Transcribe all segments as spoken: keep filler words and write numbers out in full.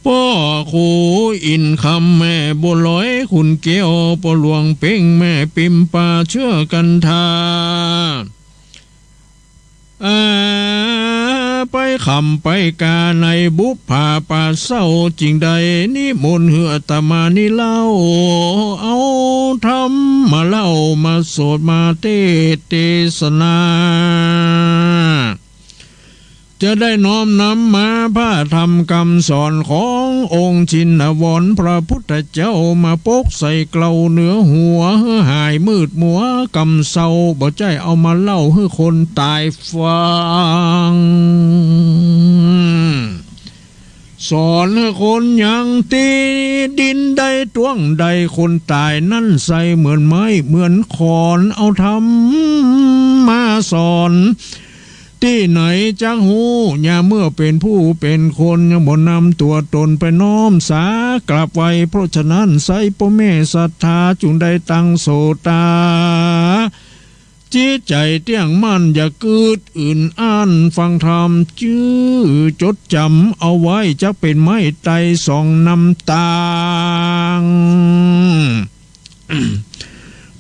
ป้อขุนอินทร์คำ แม่บัวลอยขุนแก้ว ป้อหลวงเป๋งแม่ปิมปา เจื้อกันทา อา ไปค่ำไปกาในบุปผาป่าเศร้า จึงได้นิมนต์หื้ออาตมานี้เล่า เอาธรรมมาเล่ามาโสตมาเตสน์เตสนา จะได้น้อมนำมาพระธรรมกำสอนขององค์ชินวรพระพุทธเจ้า มาปกใส่เกลาเหนือหัว หื้อหายมืดมัวกำเซา บ่ใจ้เอามาเล่าหื้อคนต๋ายฟัง สอนหื้อคนยังตี้ดินได้ ต้วงได้คนต๋ายนั้นใส่เหมือนไม้เหมือนขอน เอาธรรมมาสอน ตี้ไหนจักฮู้ ยามเมื่อเป๋นผู้เป๋นคน ยังบ่นำตั๋วต๋นไปน้อมสากราบไหว้ เพราะฉะนั้นไซร้ป้อแม่ศรัทธา จุ่งได้ตั้งโสตา จิตใจ๋เตี้ยงมั่น อย่ากึ๊ดอื่นอั้น ฟังธรรมจื้อจดจ๋ำเอาไว้ จักเป๋นไม้ไตรส่องนำตาง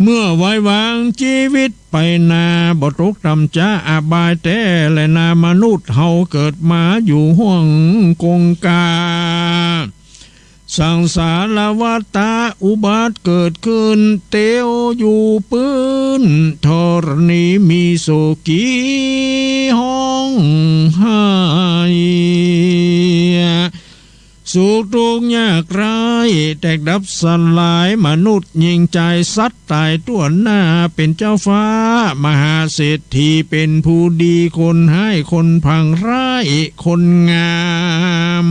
เมื่อไว้วางจีวิตไปนา บ่ตกต่ำจ๊าอบายแต๊แลนา มนุษย์เฮาเกิดมาอยู่ฮ่วงกงกา สังสารวัฏฏะอุบัติเกิดขึ้น เตียวอยู่ปื๊นธรณี มีโศกีฮ้องไห้ สุขทุกข์ยากไร้แตกดับสลาย มนุษย์ญิงจายสัตว์ต๋ายทั่วหน้า เป๋นเจ้าฟ้ามหาเศรษฐี เป๋นผู้ดีคนฮ้ายคนผ่าง ร้ายคนงาม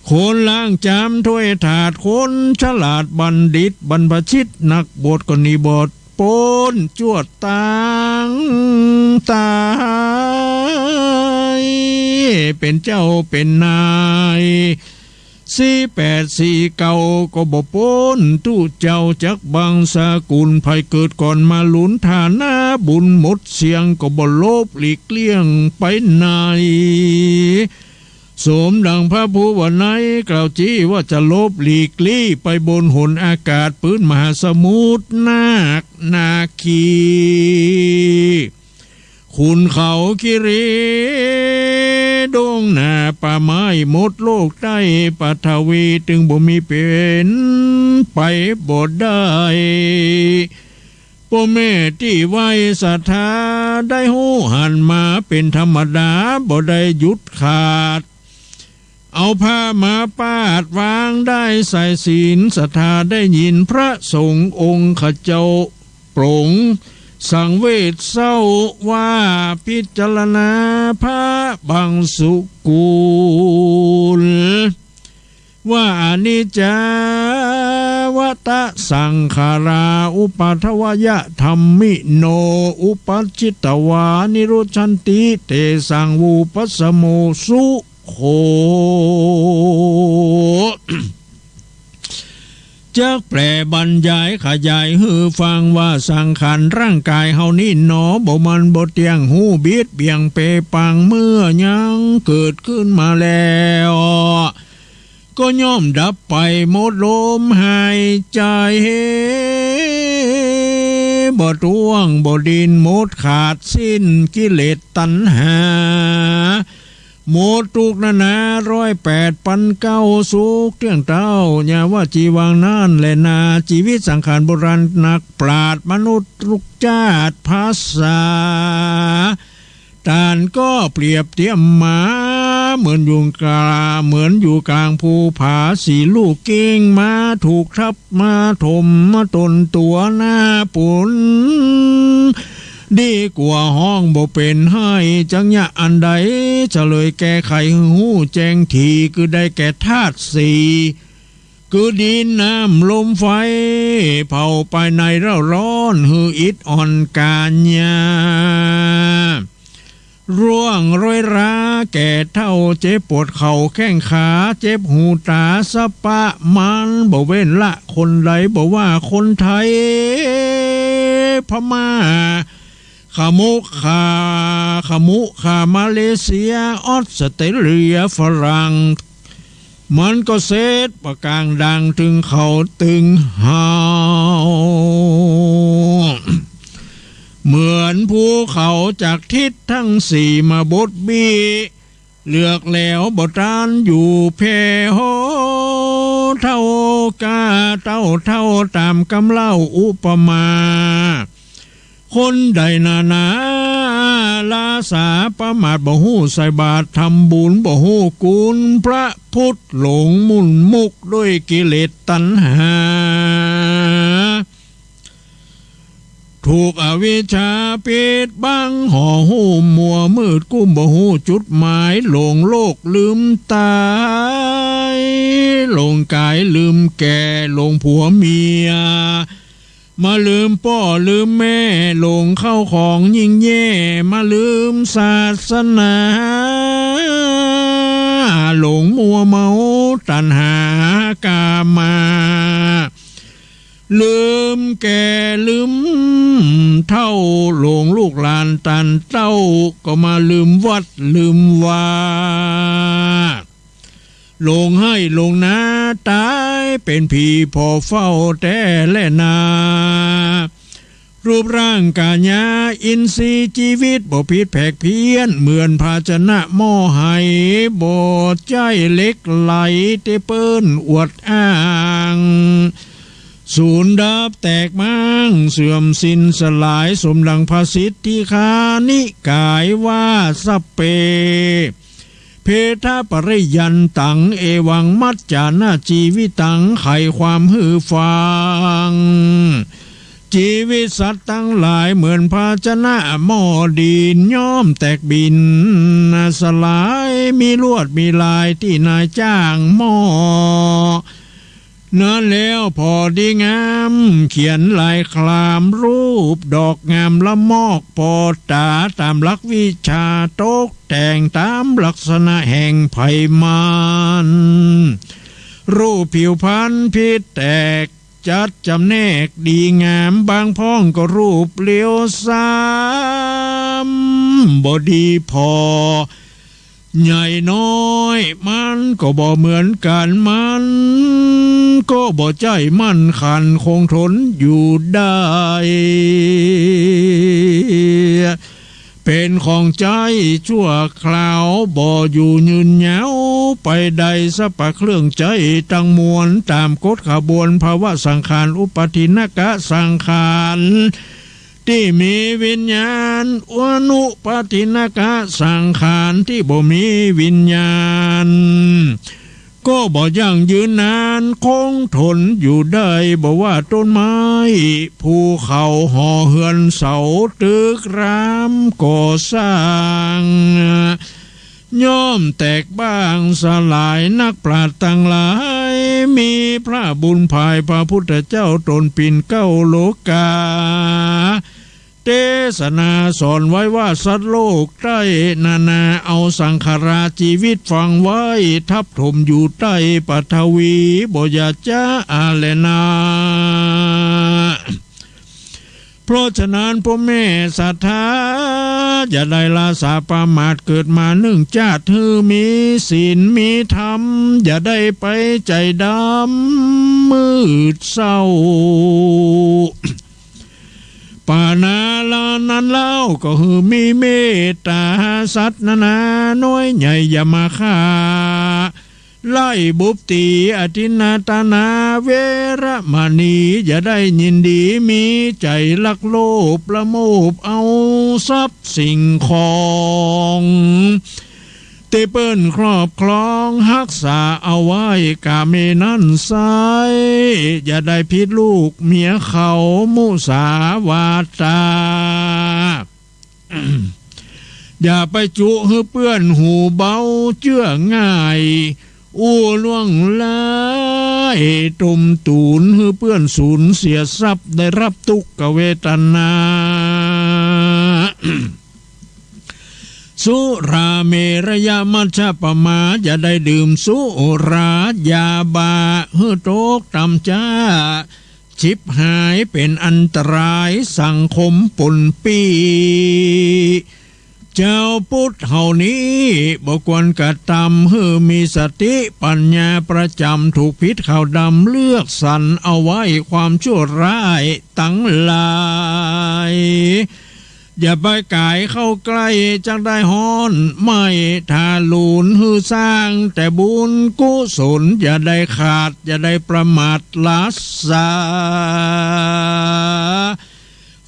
คนล้างจามถ้วยถาด คนฉลาดบัณฑิต บรรพชิตนักบวชก็หนีบ่ป๊น จวดตางต๋าย เป๋นเจ้าเป๋นนาย สี่แปดสี่เก้า ก็บ่ป๊น ตุ๊เจ้าจักบังสกุล ใผเกิดก่อนมาลุน ฐานะบุญหมดเสี้ยง ก็บ่ลบหลีกเลี่ยงไปไหน สมดังพระผู้ว่าในกล่าวจี้ ว่าจะลบหลีกลี้ไปบนหนอากาศ ปื๊นมหาสมุทรนาคนาคี ขุนเขาคิรี ดงนาป่าไม้ หมดโลกใต้ปฐวี ตึงบ่มีเป๋นไปบ่ได้ ป้อแม่ตี้ไหว้ศรัทธา ได้ฮู้หันมาเป๋นธรรมดา บ่ได้หยุดขาด เอาผ้ามาปาดวางได้สายศีล ศรัทธาได้ยินพระสงฆ์องค์ข้าเจ้าปรงสังเวชเศร้า ว่าพิจารณาพระบังสุกุล ว่าอนิจจาวตสังขารา อุปาทวยะธัมมิโน อุปัชชิตวานิรุชชันติ เตสังวุปัสสโมสุโข จักแปลบรรยายขยายหื้อฟังว่า สังขารร่างกายเฮานี้หนอ บ่มั่นบ่เตี้ยง ฮู้บิดเบี่ยงเป๋ปัง เมื่อยังเกิดขึ้นมาแล้ว ก็ย่อมดับไป หมดลมหายใจ๋ บ่ต้วงบ่ดิน หมดขาดสิ้นกิเลสตัณหา หมดตุ๊กข์นานาร้อยแปดปันเก้า สุขเตี้ยงเต้า อย่าว่าจีวังนั้นแลนา จีวิตสังขารโบราณ นักปราชญ์มนุษย์ทุกจ้าดภาษา ต้านก็เปรียบเตียมมา เหมือนอยู่กลา เหมือนอยู่กลางภูผาสี่ลูก กิ่งไม้ถูกทับมาถมมาตนตั๋วหน้าปูน ดีกว่าฮ้องบ่เป๋นไห้ จักยะอันใด เฉลยแก้ไขหื้อฮู้แจ้งถี่ คือได้แก่ธาตุสี่ คือดินน้ำลมไฟ เผาไปในเร่าร้อน หื้ออิดอ่อนก๋านยา ร่วงโรยรา แก่เฒ่า เจ็บปวดเข่าแข้งขา เจ็บหูต๋า สะปะมันบ่เว้นละ คนใดบ่ว่าคนไทย พม่า ขมุ ขะ ขมุ ขะ มาเลเซีย ออสเตรเลีย ฝรั่ง มันก็เสด็จประก๋างดังตึงเขาตึงเฮา เหมือนภูเขาจากทิศตึงสี่มาบดบี้ เลือกแล้วบ่ตันอยู่แผ่ โห เต้ากาเต้าเต้าต๋ามกำเล่าอุปมา คนใดนานา ละสาประมาทบ่ฮู้ใส่บาตร ทำบุญบ่ฮู้กุณ พระพุทธหลงหมุนมุกด้วยกิเลสตัณหา ถูกอวิชชาปิดบังห่อหุ้มมัวมืดกุ้ม บ่ฮู้จุดหมาย หลงโลกลืมต๋าย หลงก๋ายลืมแก่ หลงผัวเมีย มาลืมป้อลืมแม่ หลงเข้าของยิ่งแย่ มาลืมศาสนา หลงมัวเมาตัณหากามา ลืมแก่ลืมเฒ่า หลงลูกหลานตันเต้า ก็มาลืมวัดลืมวา หลงไฮ่หลงนา ต๋ายเป๋นผีผ่อเฝ้าแต๊แลนา รูปร่างก๋ายาอินทรีย์จีวิต บ่ผิดแผกเพี้ยน เหมือนภาชนะหม้อไห บ่ใจ้เหล็กไหล ตี้เปิ้นอวดอ้าง สูญดับแตกม้าง เสื่อมสิ้นสลาย สมดังพระสิทธิคานิกายว่า สัพเพ เพทะปริยันตัง เอวังมัจจานะจีวิตัง ไขความหื้อฟัง จีวิตสัตว์ตังหลาย เหมือนภาชนะหม้อดิน ย่อมแตกบินสลาย มีลวดมีลายตี้นายจ้างหม้อ นั้นแล้วผ่อดีงาม เขียนลายคลามรูปดอกงามละมอก ผ่อต๋าต๋ามหลักวิชา ตกแต่งต๋ามลักษณะแห่งไพมัน รูปผิวพรรณผิดแตก จัดจ๋ำแนกดีงาม บางพ่องก็รูปเหลียวซ้ำ บ่ดีผ่อ ใหญ่น้อยมันก็บ่เหมือนกั๋น มันก็บ่ใจ้มั่นขันคงทนอยู่ได้ เป๋นของใจ๊ชั่วคราว บ่อยู่ยืนยาวไปได้ สรรพเครื่องใจ๊ตังมวล ต๋ามกฎขบวนภวสังขาร อุปาทินกสังขาร ตี้มีวิญญาณ อนุปาทินกสังขารตี้บ่มีวิญญาณ ก็บ่ยั่งยืนนาน คงทนอยู่ได้ บ่ว่าต้นไม้ ภูเขา หอเฮือน เสาตึกรามก่อสร้าง ย่อมแตกบ้างสลาย นักปราชญ์ตังหลาย มีพระบุญผาย พระพุทธเจ้าต๋นปิ่นเกล้าโลกา เตสนาสอนไว้ว่าสัตว์โลกใต้นานา เอาสังขาราจีวิตฝังไว้ ทับถมอยู่ใต้ปฐวี บ่อยากจะอาแลนา เพราะฉะนั้นพ่อแม่ศรัทธา อย่าได้ละสาประมาท เกิดมานึ่งจาติหื้อมีศีลมีธรรม อย่าได้ไปใจ๋ดำมืดเศร้า ปานาลานั้นเล่า ก็หื้อมีเมตต๋าสัตว์นานา น้อยใหญ่อย่ามาฆ่า ไล่บุบตี๋ อทินนาทานา เวระมณี อย่าได้ยินดี มีใจ๋ลักโลภ ละโมบเอาทรัพย์สิ่งของ ตี้เปิ้นครอบครองฮักษาเอาไว้ กาเมนั้นไซร้ อย่าได้ผิดลูกเมียเขา มุสาวาทา อย่าไปจุหื้อเปื้อนหูเบาเจื้อง่าย อู้ล่วงลายต้มตุ๋น หื้อเปื้อนสูญเสียทรัพย์ ได้ฮับตุ๊กขเวทนา สุราเมรยมัชฌัปปมา อย่าได้ดื่มสุรา อย่าบ่าหื้อตกต่ำจ๊า ฉิบหายเป๋นอันตรายสังคมปนปี้ จาวพุทธเฮานี้บ่ควรกระตำ หื้อมีสติปัญญาประจ๋ำ ถูกผิดขาวดำเลือกสรรเอาไว้ ความชั่วร้ายตังหลาย อย่าไปก๋ายเข้าใก้ จักได้ฮ้อนไหม้ ถ้าหลุนหื้อสร้างแต่บุญกุศล อย่าได้ขาด อย่าได้ประมาทละสา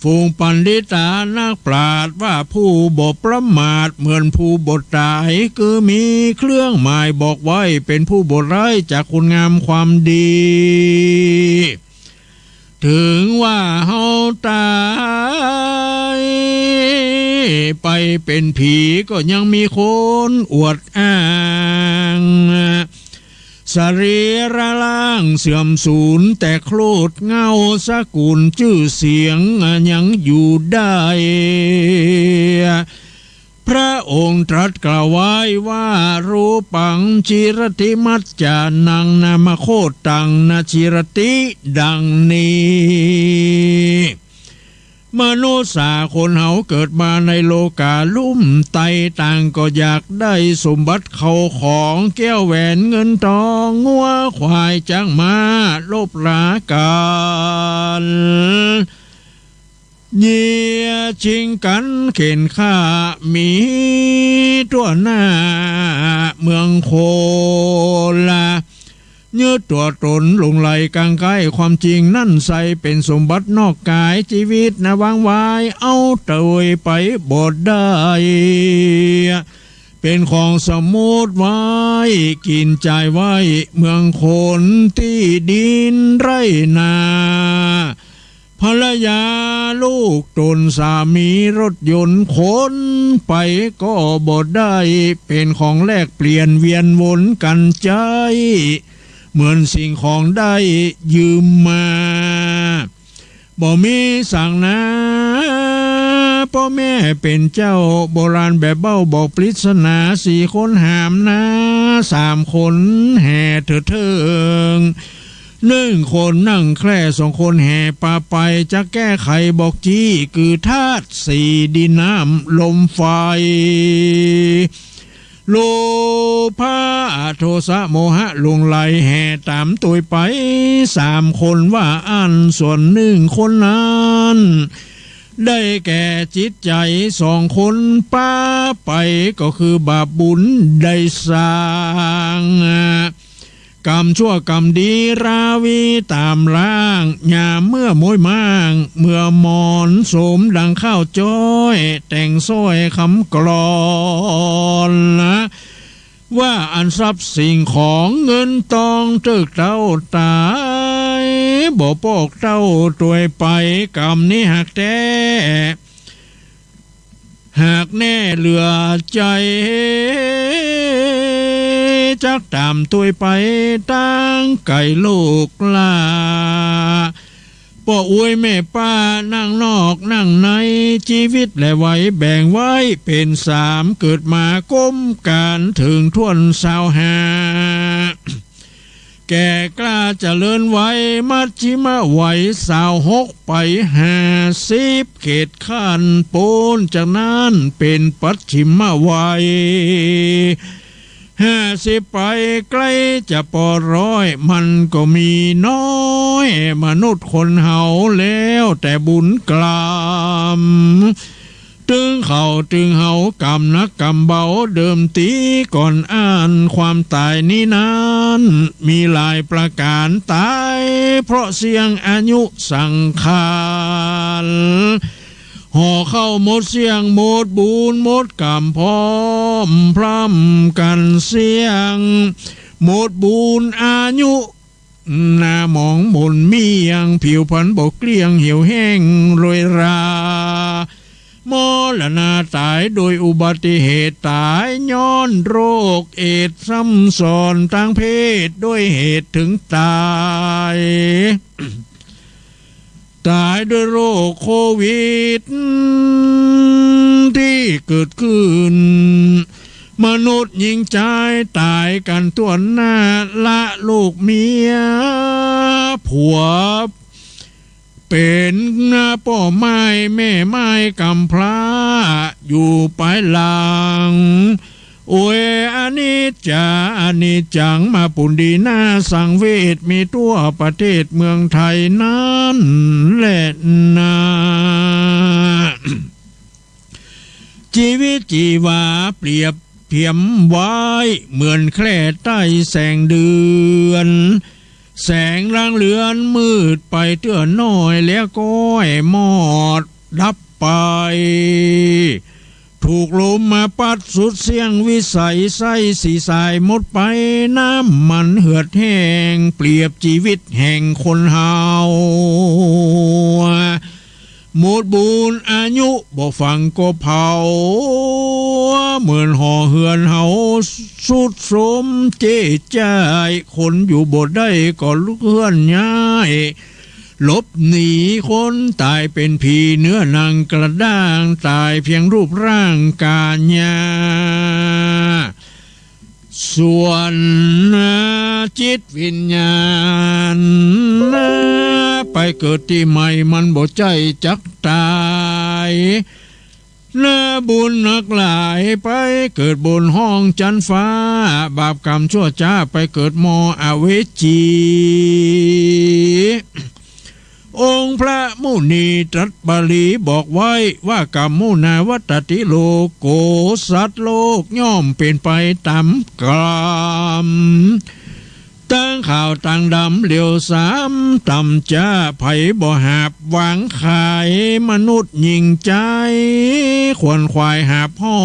ฝูงปัณฑิตานักปราชญ์ว่า ผู้บ่ประมาทเหมือนผู้บ่ต๋าย คือมีเครื่องหมายบอกไว้ เป๋นผู้บ่ไร้จากคุณงามความดี เถิงว่าเฮาต๋ายไปเป๋นผี ก็ยังมีคนอวดอ้าง สรีระร่างเสื่อมสูญ แต่โคลดเหง้าสกุลจื้อเสียงยังอยู่ได้ พระองค์ตรัสกล่าวไว้ว่า รูปังจีรติมัจจานัง นามโคตัง นจีรติ ดังนี้ มนุษย์สาคนเฮาเกิดมาในโลกาลุ่มไต้ ต่างก็อยากได้สมบัติเข้าของ แก้วแหวนเงินตอง งัวควายจ๊างม้า ลบลากั๋น เยียะจิงกั๋นเข่นฆ่า มีตั๋วหน้าเมืองคนละ ยึดตั๋วต๋นหลงใหลกังใก้ ความจริงนั้นใส่เป๋นสมบัตินอกก๋าย จีวิตนะวางไว้ เอาตวยไปบ่ได้ เป๋นของสมมุติไว้ กิ๋นจ่ายไว้เมืองคน ตี้ดินไร่นา ภรรยาลูกต๋น สามีรถยนต์ ขนไปก็บ่ได้ เป๋นของแลกเปลี่ยนเวียนวนกั๋นใจ๊ เหมือนสิ่งของได้ยืมมา บ่มีสังนา ป้อแม่เป๋นเจ้า โบราณแบบเบ้าบอกปริศนา สี่คนหามนา สามคนแห่เถิดเถิง นึ่งคนนั่งแคร่ สองคนแห่ปาไป จะแก้ไขบอกจี้ คือธาตุสี่ ดินน้ำลมไฟ โลภะโทสะโมหะหลงใหล แห่ต๋ามตวยไป สามคนว่าอั้น ส่วนนึ่งคนนั้น ได้แก่จิตใจ๋ สองคนปาไป ก็คือบาปบุญได้สร้าง กรรมชั่วกรรมดีราวีต๋ามล่าง ยามเมื่อม้วยม่าง เมื่อหมอนโสมดังข้าวจ้อย แต่งสร้อยคำกลอน ว่าอันทรัพย์สิ่งของเงินตองเติ๊กเต้าต๋าย บ่ปอกเต้าตวยไป กรรมนี้หากแต๊ หากแน่เหลือใจ๋ จักต๋ามตวยไปตางไก๋ลูกหล้า ป้ออุ๊ยแม่ป้านั่งนอกนั่งใน จีวิตแลไหวแบ่งไว้เป๋นสาม เกิดมาก้มก๋านเถิงถ้วนซาวห้า แก่กล้าเจริญวัยมัชฌิมวัย ซาวหกไปห้าสิบ เขตขั้นปูน จากนั้นเป๋นปัจฉิมวัย ห้าสิบไปใก้จะปอร้อย มันก็มีน้อย มนุษย์คนเฮาแล้วแต่บุญกรรม ตึงเขาตึงเฮากรรมหนักกรรมเบา เดิมตี้ก่อนอั้นความต๋ายนี้นั้น มีหลายประก๋าน ต๋ายเพราะเสี้ยงอายุสังขาร ห่อข้าวหมดเสี้ยงหมดบุญหมดกรรม พร้อมพร่ำกั๋นเสี้ยง หมดบุญอายุ หน้าหมองหม่นเมี่ยง ผิวพรรณบ่เกลี้ยง เหี่ยวแห้งโรยรา มรณาต๋ายโดยอุบัติเหตุ ต๋ายย้อนโรคเอดส์ซ้ำซ้อนตางเพศ ด้วยเหตุเถิงต๋าย ต๋ายด้วยโรคโควิดตี้เกิดขึ้น มนุษย์ญิงจายต๋ายกั๋นต้วนหน้า ละลูกเมียผัว ป๋นป้อไม้แม่ไม้กำพร้าอยู่ปายหลัง โอย อนิจจา อนิจจัง มาปูนดีน่าสังเวช มีทั่วประเทศเมืองไทยนั้นแหละนา จีวิตจีวาเปรียบเทียมไว้เหมือนแคร่ใต้แสงเดือน แสงลางเลือนมืดไปเตื้อน้อย แล้วก็มอดดับไป ถูกลมมาปั๊ดสุดเสี้ยงวิสัย ไส้สีสายหมดไป น้ำมันเหือดแห้ง เปรียบจีวิตแห่งคนเฮา หมดบุญอายุบ่ฟังก็เผา เหมือนหอเฮือนเฮาทรุดโทรมเจ๊ยจ้าย คนอยู่บ่ได้ก็ลุกเคลื่อนย้าย หลบหนีคนตายเป็นผี เนื้อหนังกระด้าง ตายเพียงรูปร่างกายา ส่วนจิตวิญญาณไปเกิดตี้ใหม่ มันบ่ใจ้จักตาย นาบุญนักหลายไปเกิดบนห้องจั๊นฟ้า บาปกรรมชั่วจ๊าไปเกิดหม้ออเวจี องค์พระมุนีตรัสบาลีบอกไว้ว่า กัมมุนาวัตติโลโก สัตว์โลกย่อมเป๋นไปต๋ามกรรม ตั้งขาวตั้งดำเหลียวสามต่ำจ๊า ใผบ่หาบวางขาย มนุษย์หญิงจาย ขวนขวายหาบห่อ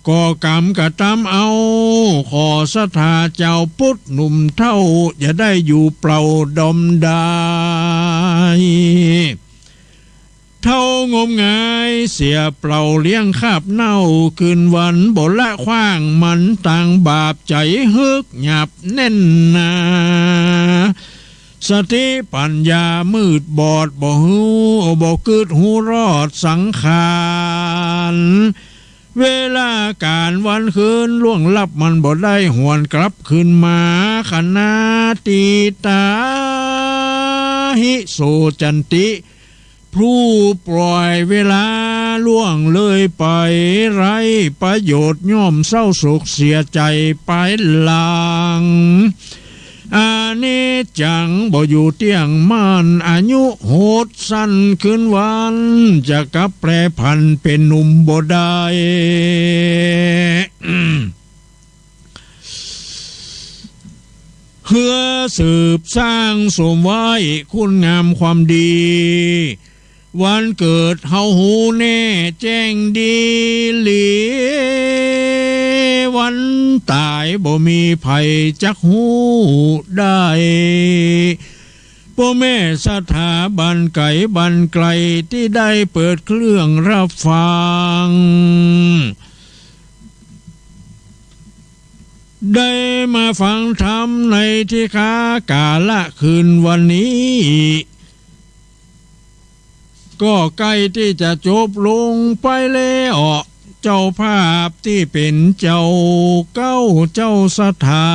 ก่อกรรมกระตำเอา ขอศรัทธาเจ้าพุทธหนุ่มเฒ่า อย่าได้อยู่เปล่าดอมดาย เฒ่างมงายเสียเปล่าเลี้ยงคาบเน่า คืนวันบ่ละขว้าง มันตางบาปใจ๋ฮึกหยาบแน่นหนา สติปัญญามืดบอด บ่ฮู้ บ่กึ๊ดฮู้รอดสังขาร เวลาก๋านวันคืนล่วงลับ มันบ่ได้หวนกลับคืนมา ขณาตีตา หิโสจันติ ผู้ปล่อยเวลาล่วงเลยไป ไร้ประโยชน์ ย่อมเศร้าโศกเสียใจ๋ปายหลัง อนิจจัง บ่อยู่เตี้ยงมั่น อายุหดสั้น คืนวันจะกลับแปรผัน เป๋นหนุ่มบ่ได้ เพื่อสืบสร้างสมไว้คุณงามความดี วันเกิดเฮาฮู้แน่แจ้งดีหลี วันต๋ายบ่มีใผจักฮู้ได้ ป้อแม่ศรัทธาบ้านไก๋บ้านไกล ตี้ได้เปิดเครื่องรับฟัง ได้มาฟังธรรมในตี้คากาละคืนวันนี้ ก็ใก้ตี้จะจบลงไปแล้ว เจ้าภาพตี้เป๋นเจ้าเก๊าเจ้าศรัทธา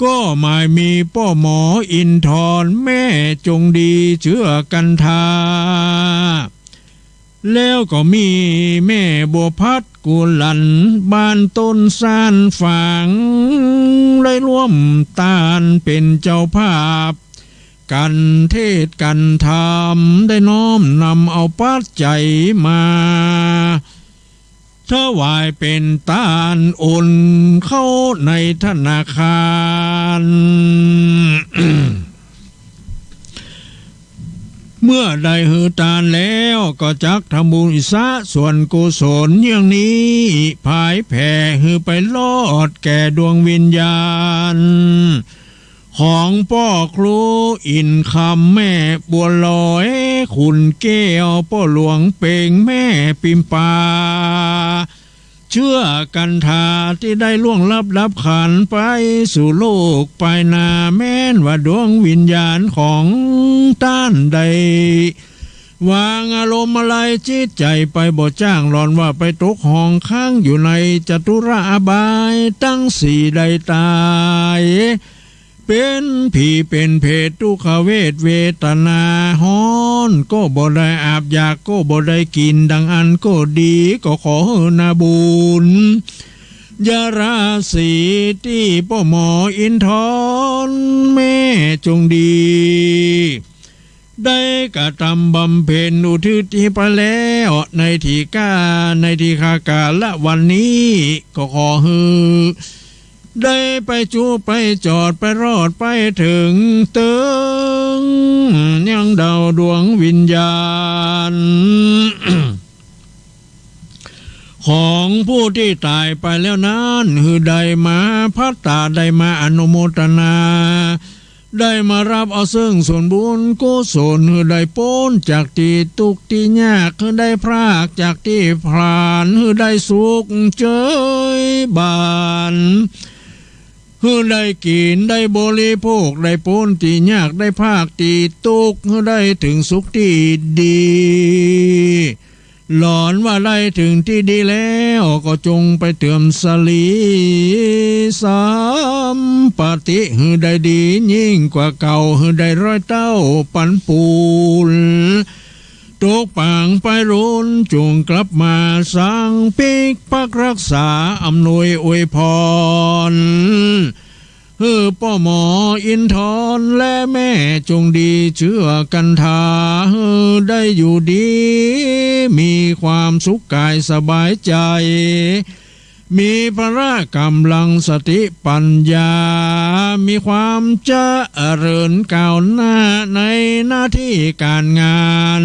ก็หมายมีป้อหมออินทร์ แม่จงดี เจื้อกันทา แล้วก็มีแม่บัวพัดกุหลัน บ้านต้นซานฝาง ได้ร่วมตานเป๋นเจ้าภาพ กั๋นเทศน์กั๋นธรรม ได้น้อมนำเอาปัจจัยมา ถวายเป๋นตานโอนเข้าในธนาคาร เมื่อได้หื้อตานแล้วก็จักทำบุญอุทิศส่วนกุศลเยื่องนี้ ผายแผ่หื้อไปรอดแก่ดวงวิญญาณ ของป้อครูอินคำ แม่บัวลอย ขุนแก้ว ป้อหลวงเปง แม่ปิมปา เจื้อกันทา ตี้ได้ล่วงลับดับขันธ์ไปสู่โลกปายหน้า แม้นว่าดวงวิญญาณของต้านได้วางอารมณ์อาลัยจิตใจ๋ไปบ่จ้าง หล่อนว่าไปตกห้องขังอยู่ในจตุระอบายตังสี่ได้ต๋าย เป๋นผีเป๋นเปรต ตุ๊กขเวทเวทนา ฮ้อนก็บ่ได้อาบ อยากก็บ่ได้กิ๋น ดังอั้นก็ดี ก็ขอหื้อนาบุญญาราศีตี้ป้อหมออินทร์แม่จงดี ได้กระทำบำเพ็ญอุทิศไปแล้ว ในตี้ก้า ในตี้ข้ากาละวันนี้ ก็ขอหื้อได้ไปจุไปจอด ไปรอดไปเถิง เถิงยังดาวดวงวิญญาณ ของผู้ตี้ต๋ายไปแล้วนั้น หื้อได้มาพัตตา ได้มาอนุโมทนา ได้มาฮับเอาเซิ่งส่วนบุญกุศล หื้อได้ป๊นจากตี้ตุ๊กข์ตี้ยาก หื้อได้พรากจากตี้ผลาญ หื้อได้สุขเจยบาน หื้อได้กิ๋นได้บริโภค ได้ป๊นตี้ยาก ได้พรากตี้ตุ๊กข์ หื้อได้เถิงสุขตี้ดี หลอนว่าได้เถิงตี้ดีแล้ว ก็จงไปเติมสรีสัมปติ หื้อได้ดียิ่งกว่าเก่า หื้อได้ร้อยเต้าปันปูน ตกปางไปรุน จงกลับมาสังปิกปักรักษา อำนวยอวยพร หื้อป้อหมออินทร์และแม่จงดี เจื้อกันทา หื้อได้อยู่ดี มีความสุขก๋ายสบายใจ๋ มีพละก๋ำลังสติปั๋ญญา มีความเจริญก้าวหน้าในหน้าตี้ก๋านงาน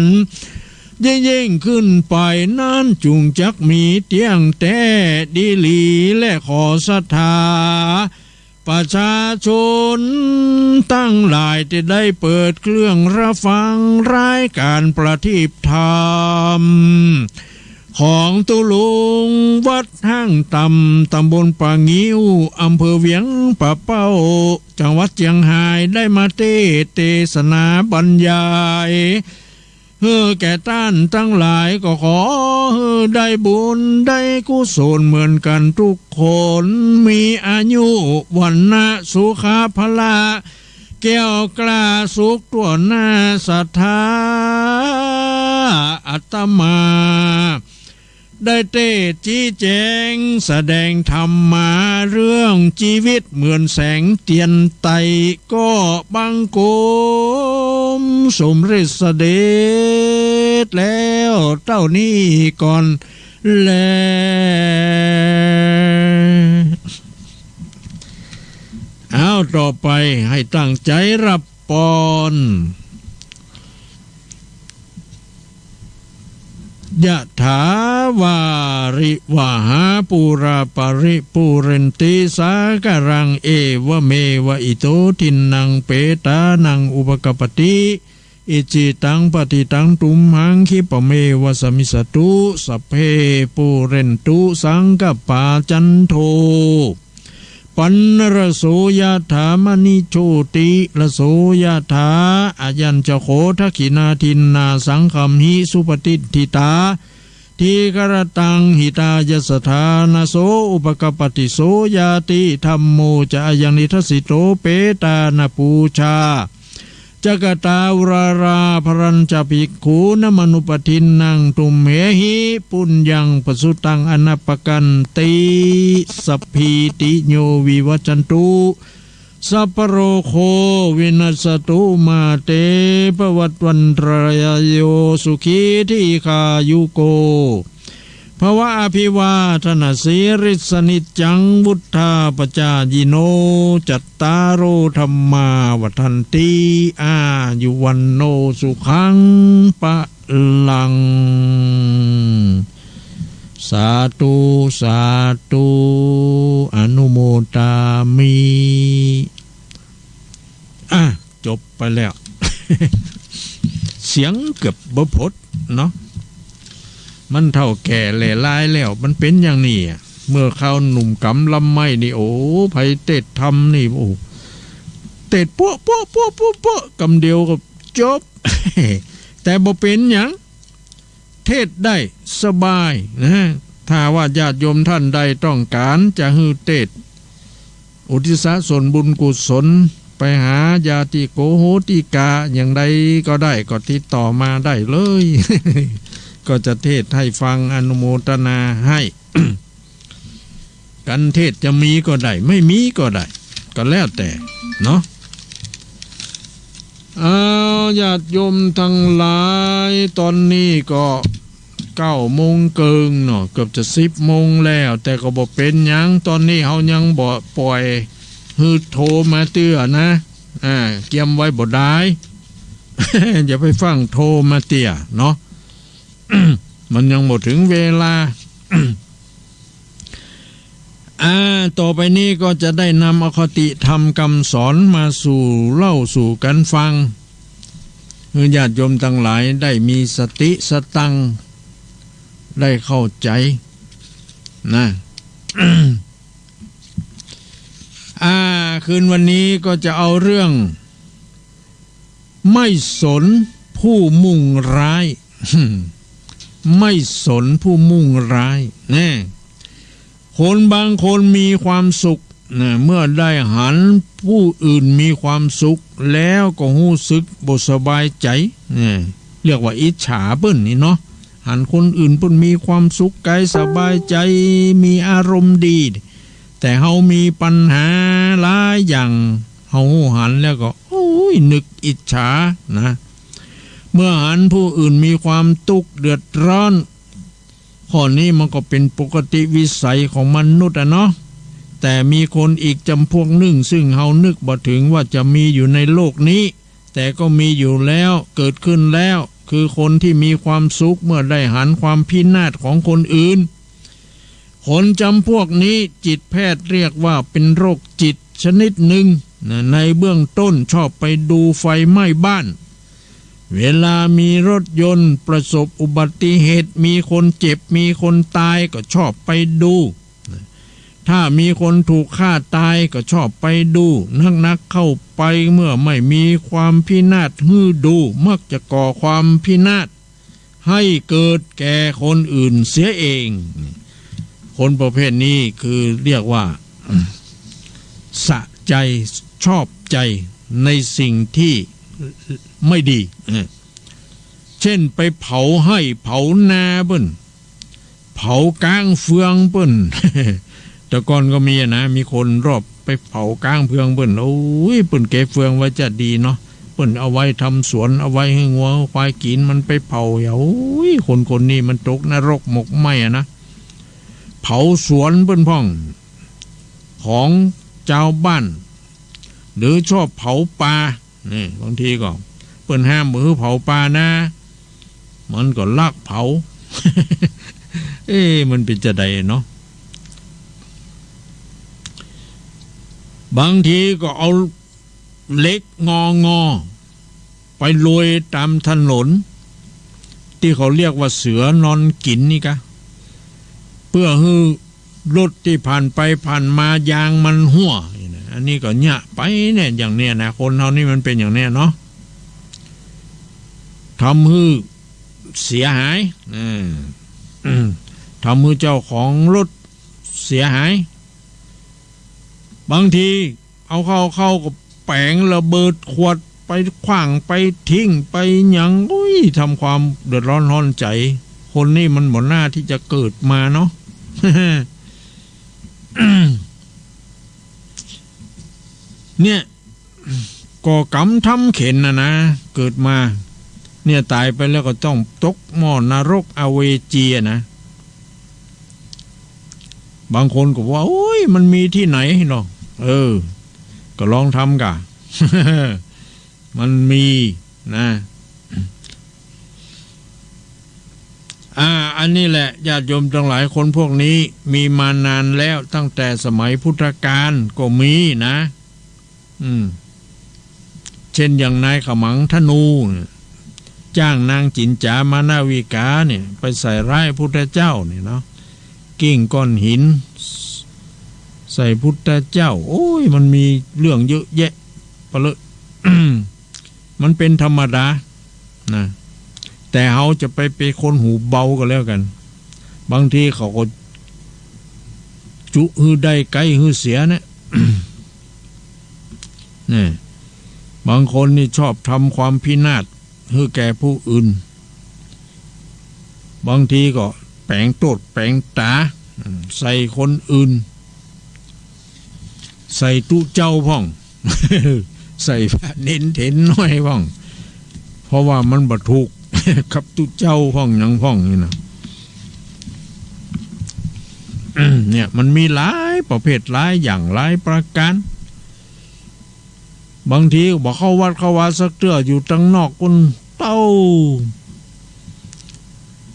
ยิ่งๆ ขึ้นไปนั้น จุ่งจักมีเตี้ยงแต๊ดีหลี และขอศรัทธา ประชาชนตังหลายตี้ได้เปิดเครื่องฮับฟังรายก๋านประทีปธรรม ของตุ๊ลุงวัดห้างต่ำ ตำบลป่างิ้ว อำเภอเวียงป่าเป้า จังหวัดเจียงฮาย ได้มาเตสน์เตสนาบรรยาย หื้อแก่ต้านตังหลาย ก็ขอหื้อได้บุญได้กุศลเหมือนกั๋นทุกคน มีอายุ วรรณะ สุขะ พละ แก้วกล้าสุขทั่วหน้า ศรัทธา อาตมา ได้เตสน์ชี้แจงแสดงธรรมาเรื่องจีวิตเหมือนแสงเตียนไต ก็บังคมสมเร็จเสด็จแล้วเต้านี้ก่อนแล เอา ต่อไปหื้อตั้งใจ๋ฮับปอน ยะถาวาริวะหาปูราปะริปูเรนติสาคารัง เอวะเมวะอิโตทินนังเปตานังอุปกัปปติ อิจฉิตังปัตถิตังตุมหังคิปะเมวะสะมิชฌะตุ สัพเพปูเรนตุสังกัปปา จันโท ปัณณะระโสยะถา มะณิโชติระโสยะถา อะยัญจะโข ทักขิณาทินนา สังคะมหิ สุปะติฏฐิตา ทีฆะระตัง หิตายะสะถา นะโส อุปกัปปะติ โสญาติ ธัมโม จะ อะยัง นิทัสสิโต เปตานะปูชา จะกะตา อุรารา ภะรัญจะ ภิกขุนะ มะนุปะทินนัง ตุมเหหิ ปุญญัง ปะสุตัง อะนะปะกันติ สัพพีติโย วิวัจจันตุ สัพพะโรโค วินัสสะตุ มาเต ภะวัตวันตะราโย สุขี ทีฆายุโก ภะวะ อะภิวาทะนะสีลิสสะ นิจจัง วุฑฒาปะจายิโน จัตตาโร ธัมมา วัฑฒันติ อายุ วัณโณ สุขัง พะลัง สาธุ สาธุ อนุโมทามิ อ่ะ จบไปแล้ว เสียงเกือบบ่ผดเนาะ มันเฒ่าแก่แหล่หลายแล้ว มันเป๋นอย่างนี้อะ เมื่อคราวหนุ่มกำลำไม้นี่ โอ้ ใผเตสน์ธรรมนี่ โอ้ เตสน์ปั๊วะ ปั๊วะ ปั๊วะ ปั๊วะ ปั๊วะ กำเดียวก็จบ แต่บ่เป๋นหยัง เตสน์ได้สบายนะ ถ้าว่าญาติโยมท่านใดต้องก๋านจะหื้อเตสน์ อุทิศส่วนบุญกุศล ไปหาญาติโกโหติกาอย่างใดก็ได้ ก็ติดต่อมาได้เลย ก็จะเทศน์ให้ฟัง อนุโมทนาให้ การเทศน์จะมีก็ได้ ไม่มีก็ได้ ก็แล้วแต่เนาะ เอา ญาติโยมตังหลาย ตอนนี้ก็เก้าโมงเกิ่งเนาะ เกือบจะสิบโมงแล้ว แต่ก็บ่เป๋นหยัง ตอนนี้เฮายังบ่ปล่อยหื้อโทรมาเตื้อนะ อ่า เกียมไว้บ่ดาย อย่าไปฟั่งโทรมาเตื้อเนาะ มันยังบ่เถิงเวลา อ่า ต่อไปนี้ก็จะได้นำเอาคติธรรมกำสอนมาสู่เล่าสู่กั๋นฟัง หื้อญาติโยมตังหลายได้มีสติสตังค์ ได้เข้าใจ๋นะ อ่า คืนวันนี้ก็จะเอาเรื่อง ไม่สนผู้มุ่งร้าย ไม่สนผู้มุ่งร้าย แน่ คนบางคนมีความสุขนะ เมื่อได้หันผู้อื่นมีความสุขแล้วก็ฮู้สึกบ่สบายใจ๋ เนี่ย เรียกว่าอิจฉาเปิ้นนี่เนาะ หันคนอื่นเปิ้นมีความสุขกายสบายใจ๋ มีอารมณ์ดี แต่เฮามีปัญหาหลายอย่าง เฮาหันแล้วก็ โอ้ย นึกอิจฉานะ เมื่อหันผู้อื่นมีความตุ๊กข์เดือดร้อน ข้อนี้มันก็เป๋นปกติวิสัยของมนุษย์อะเนาะ แต่มีคนอีกจ๋ำพวกนึ่ง ซึ่งเฮานึกบ่เถิงว่าจะมีอยู่ในโลกนี้ แต่ก็มีอยู่แล้ว เกิดขึ้นแล้ว คือคนที่มีความสุขเมื่อได้หันความพินาศของคนอื่น คนจ๋ำพวกนี้จิตแพทย์เรียกว่าเป๋นโรคจิตชนิดนึ่งนะ ในเบื้องต้นชอบไปดูไฟไหม้บ้าน เวลามีรถยนต์ประสบอุบัติเหตุ มีคนเจ็บ มีคนตาย ก็ชอบไปดู ถ้ามีคนถูกฆ่าตายก็ชอบไปดู นักๆ เข้าไปเมื่อไม่มีความพินาศหื้อดู มักจะก่อความพินาศให้เกิดแก่คนอื่นเสียเอง คนประเภทนี้คือเรียกว่า สะใจ๋ ชอบใจ๋ในสิ่งที่ไม่ดี เช่นไปเผาไฮ่เผานาเปิ้น เผาก๊างเฟืองเปิ้น แต่ก่อนก็มีอะนะ มีคนรอบไปเผาก๊างเฟืองเปิ้น โอ้ย เปิ้นเก็บเฟืองไว้จะดีเนาะ เปิ้นเอาไว้ทำสวน เอาไว้หื้องัวควายกิ๋น มันไปเผา โอ้ย คนๆ นี่มันตกนรกหมกไหม้อะนะ เผาสวนเปิ้นพ่อง ของจาวบ้าน หรือชอบเผาป่า นี่ บางทีก็เปิ้นห้ามบ่หื้อเผาป่านะ มันก็ลักเผา เอ๊ะ มันเป๋นจาใดเนาะ บางทีก็เอาเหล็กงอๆ ไปโรยต๋ามถนน ตี้เขาเรียกว่าเสือนอนกิ๋นนี่กะ เปื้อหื้อรถตี้ผ่านไปผ่านมายางมันหั้ว นี่นะ อันนี้ก็เยียะไปเนี่ย อย่างเนี้ยนะ คนเฮานี่มันเป๋นอย่างเนี้ยเนาะ ทำหื้อเสียหาย เออ ทำหื้อเจ้าของรถเสียหาย บางทีเอาเข้า เข้าก็แป๋งระเบิดขวดไปขว้างไปทิ้งไปหยัง อุ้ย ทำความเดือดร้อนฮ้อนใจ๋ คนนี่มันบ่น่าตี้จะเกิดมาเนาะ เนี่ย ก่อกรรมทำเข็ญน่ะนะ เกิดมา เนี่ย ต๋ายไปแล้วก็ต้องตกหม้อนรกอเวจีอะนะ บางคนก็ว่า โอ้ย มันมีตี้ไหนเนาะ เออ ก็ลองทำก่ะ มันมีนะ อ่า อันนี้แหละ ญาติโยมตังหลาย คนพวกนี้มีมานานแล้ว ตั้งแต่สมัยพุทธกาลก็มีนะ อืม เช่นอย่างนายขมังธนูเนี่ย จ้างนางจิ๋นจ๋ามานาวิกาเนี่ย ไปใส่ร้ายพุทธเจ้าเนี่ยเนาะ กลิ้งก้อนหินใส่พุทธเจ้า โอ้ย มันมีเรื่องเยอะแยะปะเลอะ มันเป๋นธรรมดานะ แต่เฮาจะไปเป๋นคนหูเบาก็แล้วกั๋น บางทีเขาก็จุหื้อได้ไก๊หื้อเสียเนี่ย เนี่ย บางคนนี่ชอบทำความพินาศหื้อแก่ผู้อื่น บางทีก็แป๋งโต้ษแป๋งต๋า อืม ใส่คนอื่น ใส่ตุ๊เจ้าพ่อง ใส่พระเณรเถรน้อยพ่อง เพราะว่ามันบ่ถูก กับตุ๊เจ้าพ่องหยังพ่องนี่นะ เนี่ย มันมีหลายประเภท หลายอย่าง หลายประก๋าน บางทีก็บ่เข้าวัดเข้าวาสักเตื้อ อยู่ตังนอกปู้นเต้า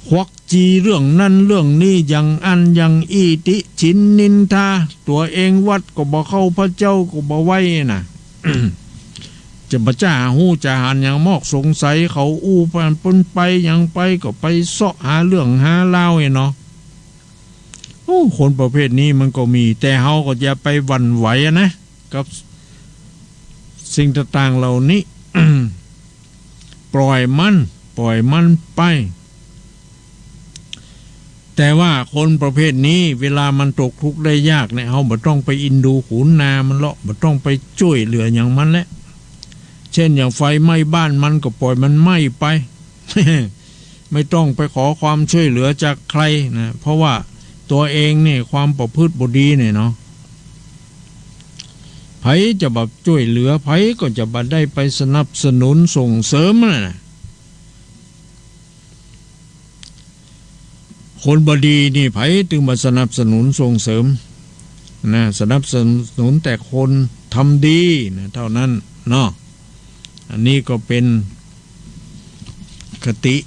ควักจีเรื่องนั้นเรื่องนี้ อย่างอั้นอย่างอี้ ติฉินนินทา ตั๋วเองวัดก็บ่เข้า พระเจ้าก็บ่ไหว้น่ะ จะบ่จ้าฮู้จ้าหันหยัง มอกสงสัยเขาอู้ไปปู้นไปหยังไป ก็ไปเซาะหาเรื่องหาราวไอ้เนาะ โอ้ คนประเภทนี้มันก็มี แต่เฮาก็อย่าไปหวั่นไหวอะนะ กับสิ่งต่างๆ เหล่านี้ ปล่อยมัน ปล่อยมันไป แต่ว่าคนประเภทนี้ เวลามันตกทุกข์ได้ยากเนี่ย เฮาบ่ต้องไปอินดูขุนนามันเลาะ บ่ต้องไปจ้วยเหลือหยังมันแหละ เช่นอย่างไฟไหม้บ้านมัน ก็ปล่อยมันไหม้ไป ไม่ต้องไปขอความช่วยเหลือจากใครนะ เพราะว่าตั๋วเองนี่ความประพฤติบ่ดีเนี่ยเนาะ ใผจะบ่จ้วยเหลือ ใผก็จะบ่ได้ไปสนับสนุนส่งเสริมนั่นน่ะ คนบ่ดีนี่ใผตึงบ่สนับสนุนส่งเสริมนะ สนับสนุนแต่คนทำดีนะ เท่านั้นเนาะ อันนี้ก็เป็นคติ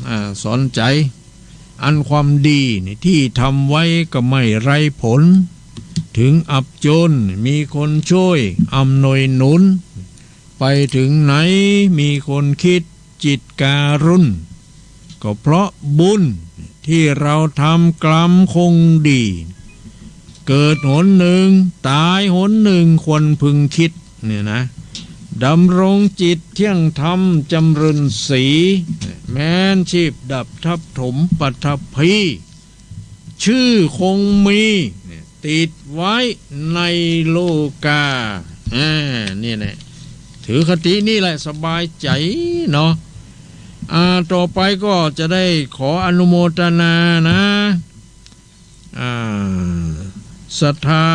อ่า สอนใจ อันความดีนี่ที่ทำไว้ก็ไม่ไร้ผล ถึงอับจนมีคนช่วยอำนวยหนุน ไปถึงไหนมีคนคิดจิตการุณ ก็เพราะบุญที่เราทำกรรมคงดี เกิดหนหนึ่ง ตายหนหนึ่ง ควรพึงคิด เนี่ยนะ ดำรงจิตเที่ยงธรรมจำเริญศรี แม้นชีพดับทับถมปฐพี ชื่อคงมี เนี่ย ติดไว้ในโลกา อ่า เนี่ยแหละ ถือคตินี่แหละสบายใจเนาะ อ่า ต่อไปก็จะได้ขออนุโมทนานะ อ่า ศรัทธา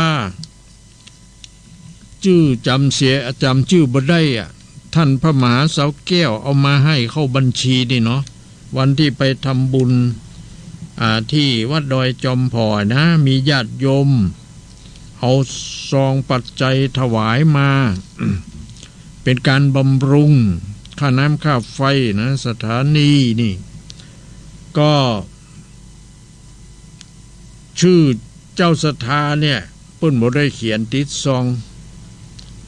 จื้อจ๋ำเสีย จ๋ำจื้อบ่ได้อะ ท่านพระมหาเสาแก้วเอามาให้เข้าบัญชีนี่เนาะ วันที่ไปทำบุญ อ่า ที่วัดดอยจอมผ่อยนะ มีญาติโยมเอาซองปัจจัยถวายมา เป็นการบำรุงค่าน้ำค่าไฟนะ สถานีนี่ ก็ ชื่อเจ้าศรัทธาเนี่ย เปิ้นบ่ได้เขียนติดซอง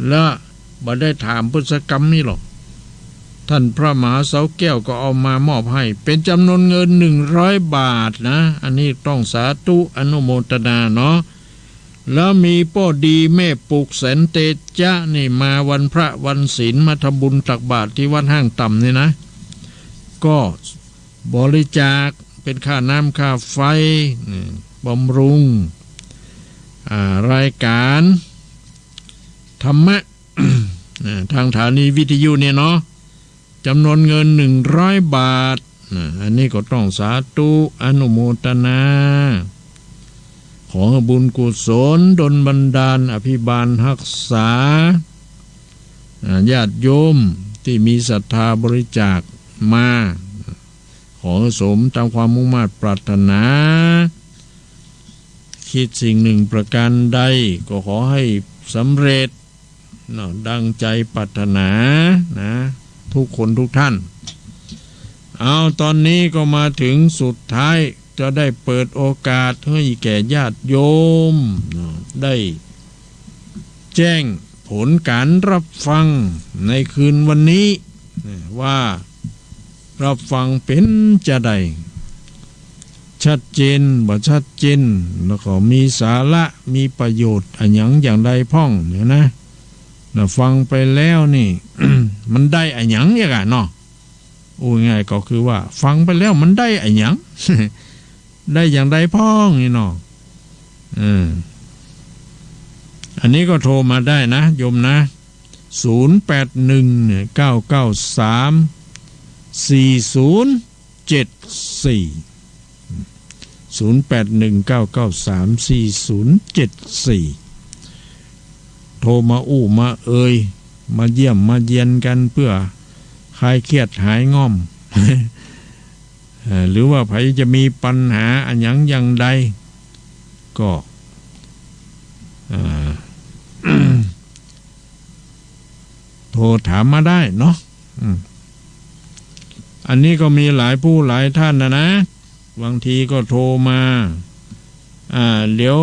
และบ่ได้ถามเปิ้นสักกำนี่หรอก ท่านพระมหาเสาแก้วก็เอามามอบให้ เป็นจำนวนเงินหนึ่งร้อยบาทนะ อันนี้ต้องสาธุอนุโมทนาเนาะ แล้วมีป้อดีแม่ปุกแสนเตจ๊ะนี่มาวันพระวันศีล มาทำบุญตักบาตรที่วัดห้างต่ำนี่นะ ก็ บริจาคเป็นค่าน้ำค่าไฟ อืม บำรุง อ่า รายการธรรมะ อ่า ทางสถานีวิทยุเนี่ยเนาะ จำนวนเงินหนึ่งร้อยบาท อ่า อันนี้ก็ต้องสาธุอนุโมทนา ขอให้บุญกุศลดลบันดาลอภิบาลฮักษา อ่า ญาติโยมที่มีศรัทธาบริจาคมา ขอสมตามความมุ่งมาดปรารถนา คิดสิ่งหนึ่งประการใดก็ขอให้สำเร็จเนาะ ดังใจปรารถนานะ ทุกคนทุกท่าน เอา ตอนนี้ก็มาถึงสุดท้าย จะได้เปิดโอกาสให้แก่ญาติโยมเนาะ ได้แจ้งผลการรับฟังในคืนวันนี้นะ ว่า รับฟังเป๋นจาใด ชัดเจนบ่ชัดเจน แล้วก็มีสาระ มีประโยชน์อะหยังอย่างใดพ่องเนี่ยนะ นะ ฟังไปแล้วนี่ มันได้อะหยังอีกอะเนาะ อู้ง่ายก็คือว่า ฟังไปแล้วมันได้อะหยัง ได้อย่างใดพ่องนี่เนาะ เออ อันนี้ก็โทรมาได้นะ โยมนะ ศูนย์แปดหนึ่งเก้าเก้าสามสี่ศูนย์เจ็ดสี่ ศูนย์แปดหนึ่งเก้าเก้าสามสี่ศูนย์เจ็ดสี่ โทรมาอู้มาเอย มาเยี่ยมมาเยียนกั๋นเปื้อคลายเครียดหายง่อม เอ่อ หรือว่าใผจะมีปัญหาอะหยังอย่างใด ก็ เอ่อ โทรถามมาได้เนาะ อืม อันนี้ก็มีหลายผู้หลายท่านนะนะ บางทีก็โทรมา อ่า เดี๋ยว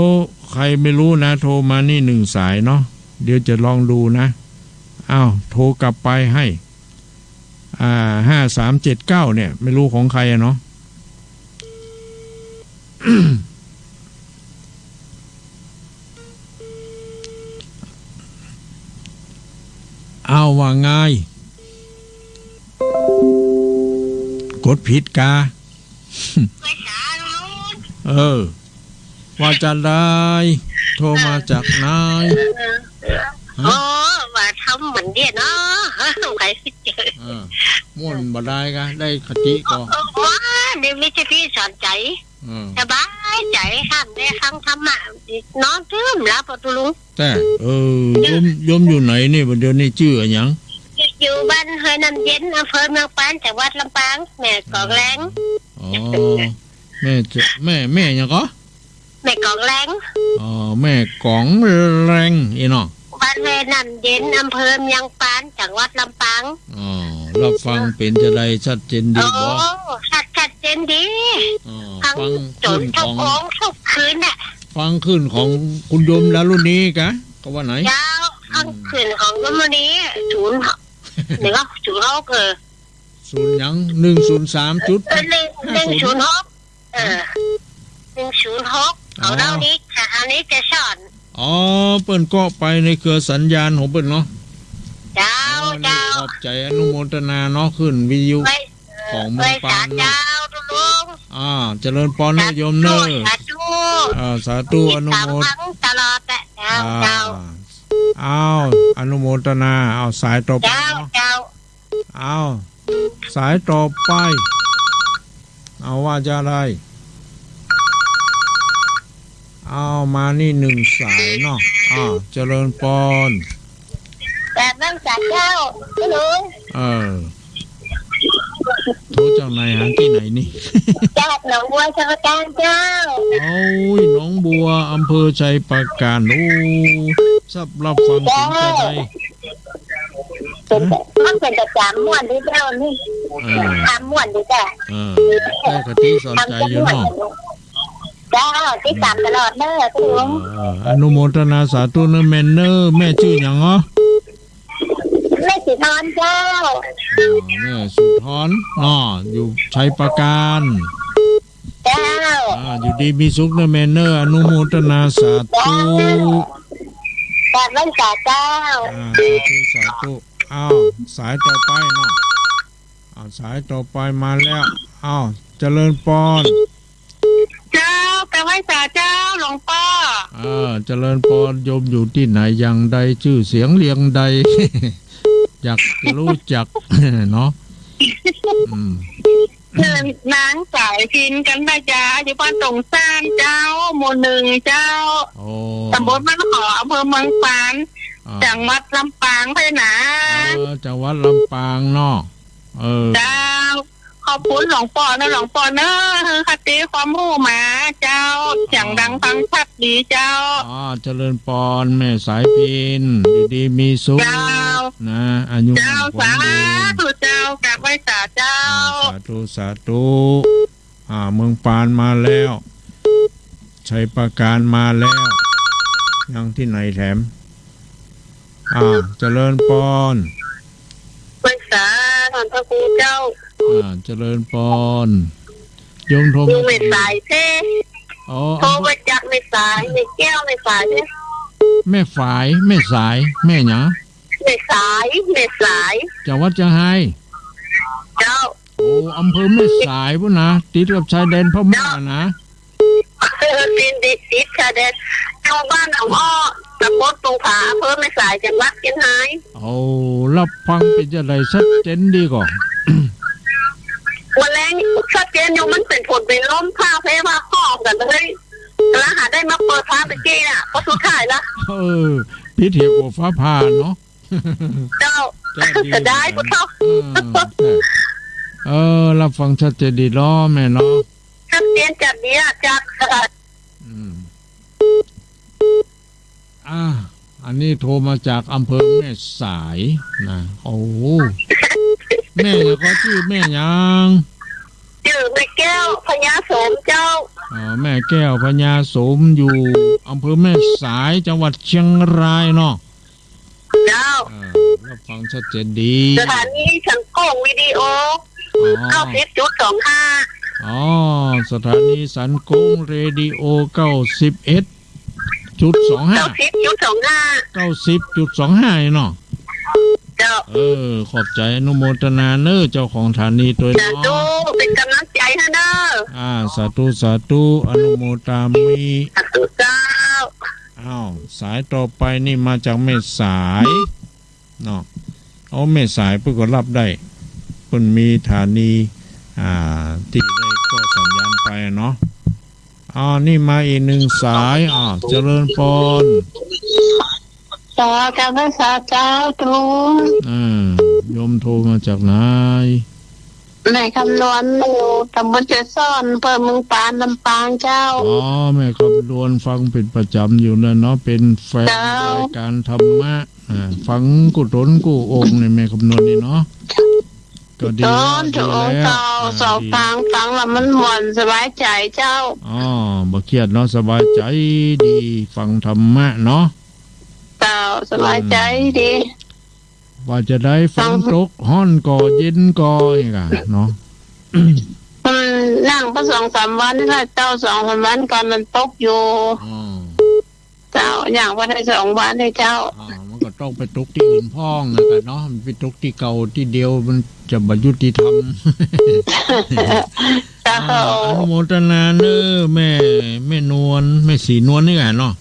ใครไม่รู้นะ โทรมานี่หนึ่งสายเนาะ เดี๋ยวจะลองดูนะ อ้าว โทรกลับไปให้ อ่า ห้าสามเจ็ดเก้า เนี่ย ไม่รู้ของใครอะเนาะ อ้าว ว่าไง กดผิดกา เออ ว่าจะได้ โทรมาจากไหน เออ ฮะ โอ้ ว่าทำเหมือนเดียเนาะ ใครคิดเจอ เออ ม่วนบ่ได้กะ ได้คติก็ เออ ว่า นี่มีสติสอนใจ๋ เออ สบายใจ๋ ค่ำได้ฟังธรรมะ นอนตื่นหลับเอาตุ๊ลุง แต่ เออ โยม โยมอยู่ไหนนี่ บัดเดี๋ยวนี้จื้ออะหยัง อยู่บ้านห้วยน้ำเย็น อำเภอเมืองปาน จังหวัดลำปาง แม่กองแรง อ๋อ แม่จะ แม่ แม่หยังก็ แม่กองแรง อ๋อ แม่กองแรง อี้เนาะ บ้านห้วยน้ำเย็น อำเภอเมืองปาน จังหวัดลำปาง อ๋อ รับฟังเป๋นจาใด ชัดเจนดีบ่ โอ้ ชัด ชัดเจนดี อ๋อ ฟัง ฟังจ๋นทุกองค์ทุกคืนน่ะ ฟังคลื่นของคุณโยมดารุณีกะ ก็ว่าไหน เจ้า ฟังคลื่นของดารุณี ศูนย์ เดี๋ยวก็ ศูนย์หก เออ ศูนย์หยัง หนึ่งศูนย์สามจุด เออ หนึ่ง ห้าศูนย์ หนึ่งศูนย์หก เออ หนึ่งศูนย์หก เอา อ๋อ เล่านี้ค่ะ อันนี้จะสอน อ๋อ เปิ้นก็ไปในเครือสัญญาณของเปิ้นเนาะ เจ้า อ๋อ นี่ เจ้า ขอบใจ๋ อนุโมทนาเนาะ คลื่นวิทยุ ไว้ เออ ของเมืองปานเนาะ ไว้สาเจ้าตุ๊ลุง อ่า เจริญปอนเน้อโยมเน้อ สาธุ อ่า สาธุ ติดตาม อนุโมท ฟังตลอดแหละ เจ้า อ่า เจ้า อ้าว อนุโมทนา เอาสายต่อไป เจ้า เนาะ เจ้า เอา สายต่อไป เอาว่าจะได้ เอามานี่หนึ่งสายเนาะ อ้าว เจริญปอน กราบนมัสก๋านเจ้า ตุ๊ลุง เออ โทรจากไหนหาตี้ไหนนี่ จากหนองบัวชัยปราการเจ้า โอ้ย หนองบัว อำเภอชัยปราการ โอ้ ทราบรับฟังเป๋นจาใด เป๋น ฮะ มันเป๋นประจ๋ำม่วนดีเจ้านี่ เออ ทำม่วนดีจ้ะ เออ ได้คติสอนใจ๋อยู่เนาะ เจ้า ติดตามตลอดเน้อตุ๊ลุง เออ อนุโมทนาสาธุเน้อแม่เน้อ แม่จื้อหยังเหรอ แม่สุนทรเจ้า อ๋อ แม่สุนทรเนาะ อยู่ชัยปราการ เจ้า อ่า อยู่ดีมีสุขเน้อแม่เน้อ อนุโมทนาสาธุ เจ้า กราบนมัสก๋านเจ้า อ่า สาธุ สาธุ อ้าว สายต่อไปเนาะ อ้าว สายต่อไปมาแล้ว อ้าว เจริญปอน เจ้า ไปไหว้สาเจ้า หลวงป้อ อ่า เจริญปอน โยมอยู่ตี้ไหน อย่างใด จื้อเสียงเรียงใด อยากจะรู้จัก เนาะ อืม จื้อนางสายพิน กันตะยา อยู่บ้านตงซ่านเจ้า หมู่หนึ่งเจ้า โอ้ ตำบลบ้านขอ อำเภอเมืองปาน อ่า จังหวัดลำปางเจ้านะ เออ จังหวัดลำปางเนาะ เออ เจ้า ขอบคุณหลวงป้อเน้อ หลวงป้อเน้อ หื้อคติความรู้มาเจ้า เสียงดังฟังชัดดีเจ้า อ๋อ เจริญปอน แม่สายพิน อยู่ดีมีสุข เจ้า นะ อายุ เจ้า มั่นขวัญยืน สาธุเจ้า กราบไหว้สาเจ้า อ่า สาธุ สาธุ อ่า เมืองปานมาแล้ว ชัยปราการมาแล้ว ยังตี้ไหนแถม อ่า เจริญปอน ไหว้สาท่านพระครูเจ้า อ่า เจริญปอน โยมโทรมาจากไหน อยู่แม่สายเจ้า อ๋อ โทรมาจากแม่สาย แม่แก้วแม่สายเจ้า แม่ฝาย แม่สาย แม่หยัง แม่สาย แม่สาย จังหวัดเจียงไฮ้ เจ้า โอ้ อำเภอแม่สายปู้นนะ ติดกับชายแดนพม่านะ เจ้า เออ เจนดี สิทธิ์ชายแดน อยู่บ้านหนองอ้อ ตำบลตุงผา อำเภอแม่สาย จังหวัดเชียงราย เอา ฮับฟังเป๋นจะใด ชัดเจนดีก่อ เมื่อแลงชัดเจนอยู่ มันเป๋นฝนเป๋นลม ฟ้าแผ่ฟ้าฮ้องกั๋นเลย ละหาได้มาเปิดฟ้าตะกี้น่ะ เพราะสุดท้ายละ เออ ปิดเหียกั๋วฟ้าผ่าเนาะ เจ้า เจ้าดี เสียดาย เออ พุทโธ เออ เออ ฮับฟังชัดเจนดีเนาะแม่เนาะ ชัดเจนจัดดีอะ จากสถานี อืม อ่า อันนี้โทรมาจากอำเภอแม่สายนะ โอ้โห แม่หยังก่อ จื้อแม่หยัง จื้อแม่แก้ว พญาโสมเจ้า อ๋อ แม่แก้ว พญาโสม อยู่อำเภอแม่สาย จังหวัดเชียงรายเนาะ เจ้า เออ ฮับฟังชัดเจนดี สถานีสันโกงวิดีโอ อ๋อ เก้าสิบจุดสองห้า อ๋อ สถานีสันโกงเรดิโอ เก้าสิบเอ็ดจุดสองห้า เก้าสิบจุดสองห้า เก้าสิบจุดสองห้า เนาะ เจ้า เออ ขอบใจ๋ อนุโมตนาเน้อ เจ้าของสถานีตวยเนาะ สาธุ เป๋นก๋ำลังใจ๋หื้อเน้อ อ่า สาธุ สาธุ อนุโมตามิ สาธุเจ้า อ้าว สายต่อไปนี่มาจากแม่สายเนาะ เอา แม่สายเปิ้นก็ฮับได้ เปิ้นมีสถานี อ่า ตี้ได้ก็สัญญาณไปเนาะ อ่า นี่มาอีกหนึ่งสาย อ่า เจริญปอน เจ้า กราบไหว้สาเจ้าตุ๊ลุง อ่า โยมโทรมาจากไหน แม่คำนวณ อยู่ตำบลเกสร อำเภอเมืองปาน ลำปางเจ้า อ๋อ แม่คำนวณฟังเป๋นประจ๋ำอยู่แล้วเนาะ เป๋นแฟน เจ้า รายการธรรมะ อ่า ฟังกู้ต๋นกู้องค์นี่ แม่คำนวณนี่เนาะ ก็ดีแล้ว ถูกต้อง ดีแล้ว ถูกต้องเจ้า อ่า สอง ดี ฟัง ฟังแล้วมันม่วนสบายใจ๋เจ้า อ๋อ บ่เครียดเนาะ สบายใจ๋ดี ฟังธรรมะเนาะ เจ้า สบายใจ๋ดี อืม ว่าจะใด ฟัง ฝนตก ฮ้อนก่อ เย็นก่อ อย่างเงี้ยเนาะ มันนั่งไปสองสามวันนี่ละเจ้า สองสามวันก่อนมันตกอยู่ อ๋อ เจ้า ยังบ่ได้สองวันเลยเจ้า อ๋อ มันก็ต้องไปตกตี้อื่นพ่องนะกันเนาะ มันไปตกตี้เก่าตี้เดียว มันจะบ่ยุติธรรม เจ้า อ่า อนุโมทนาเน้อ แม่ แม่นวล แม่ศรีนวลนี่แหละเนาะ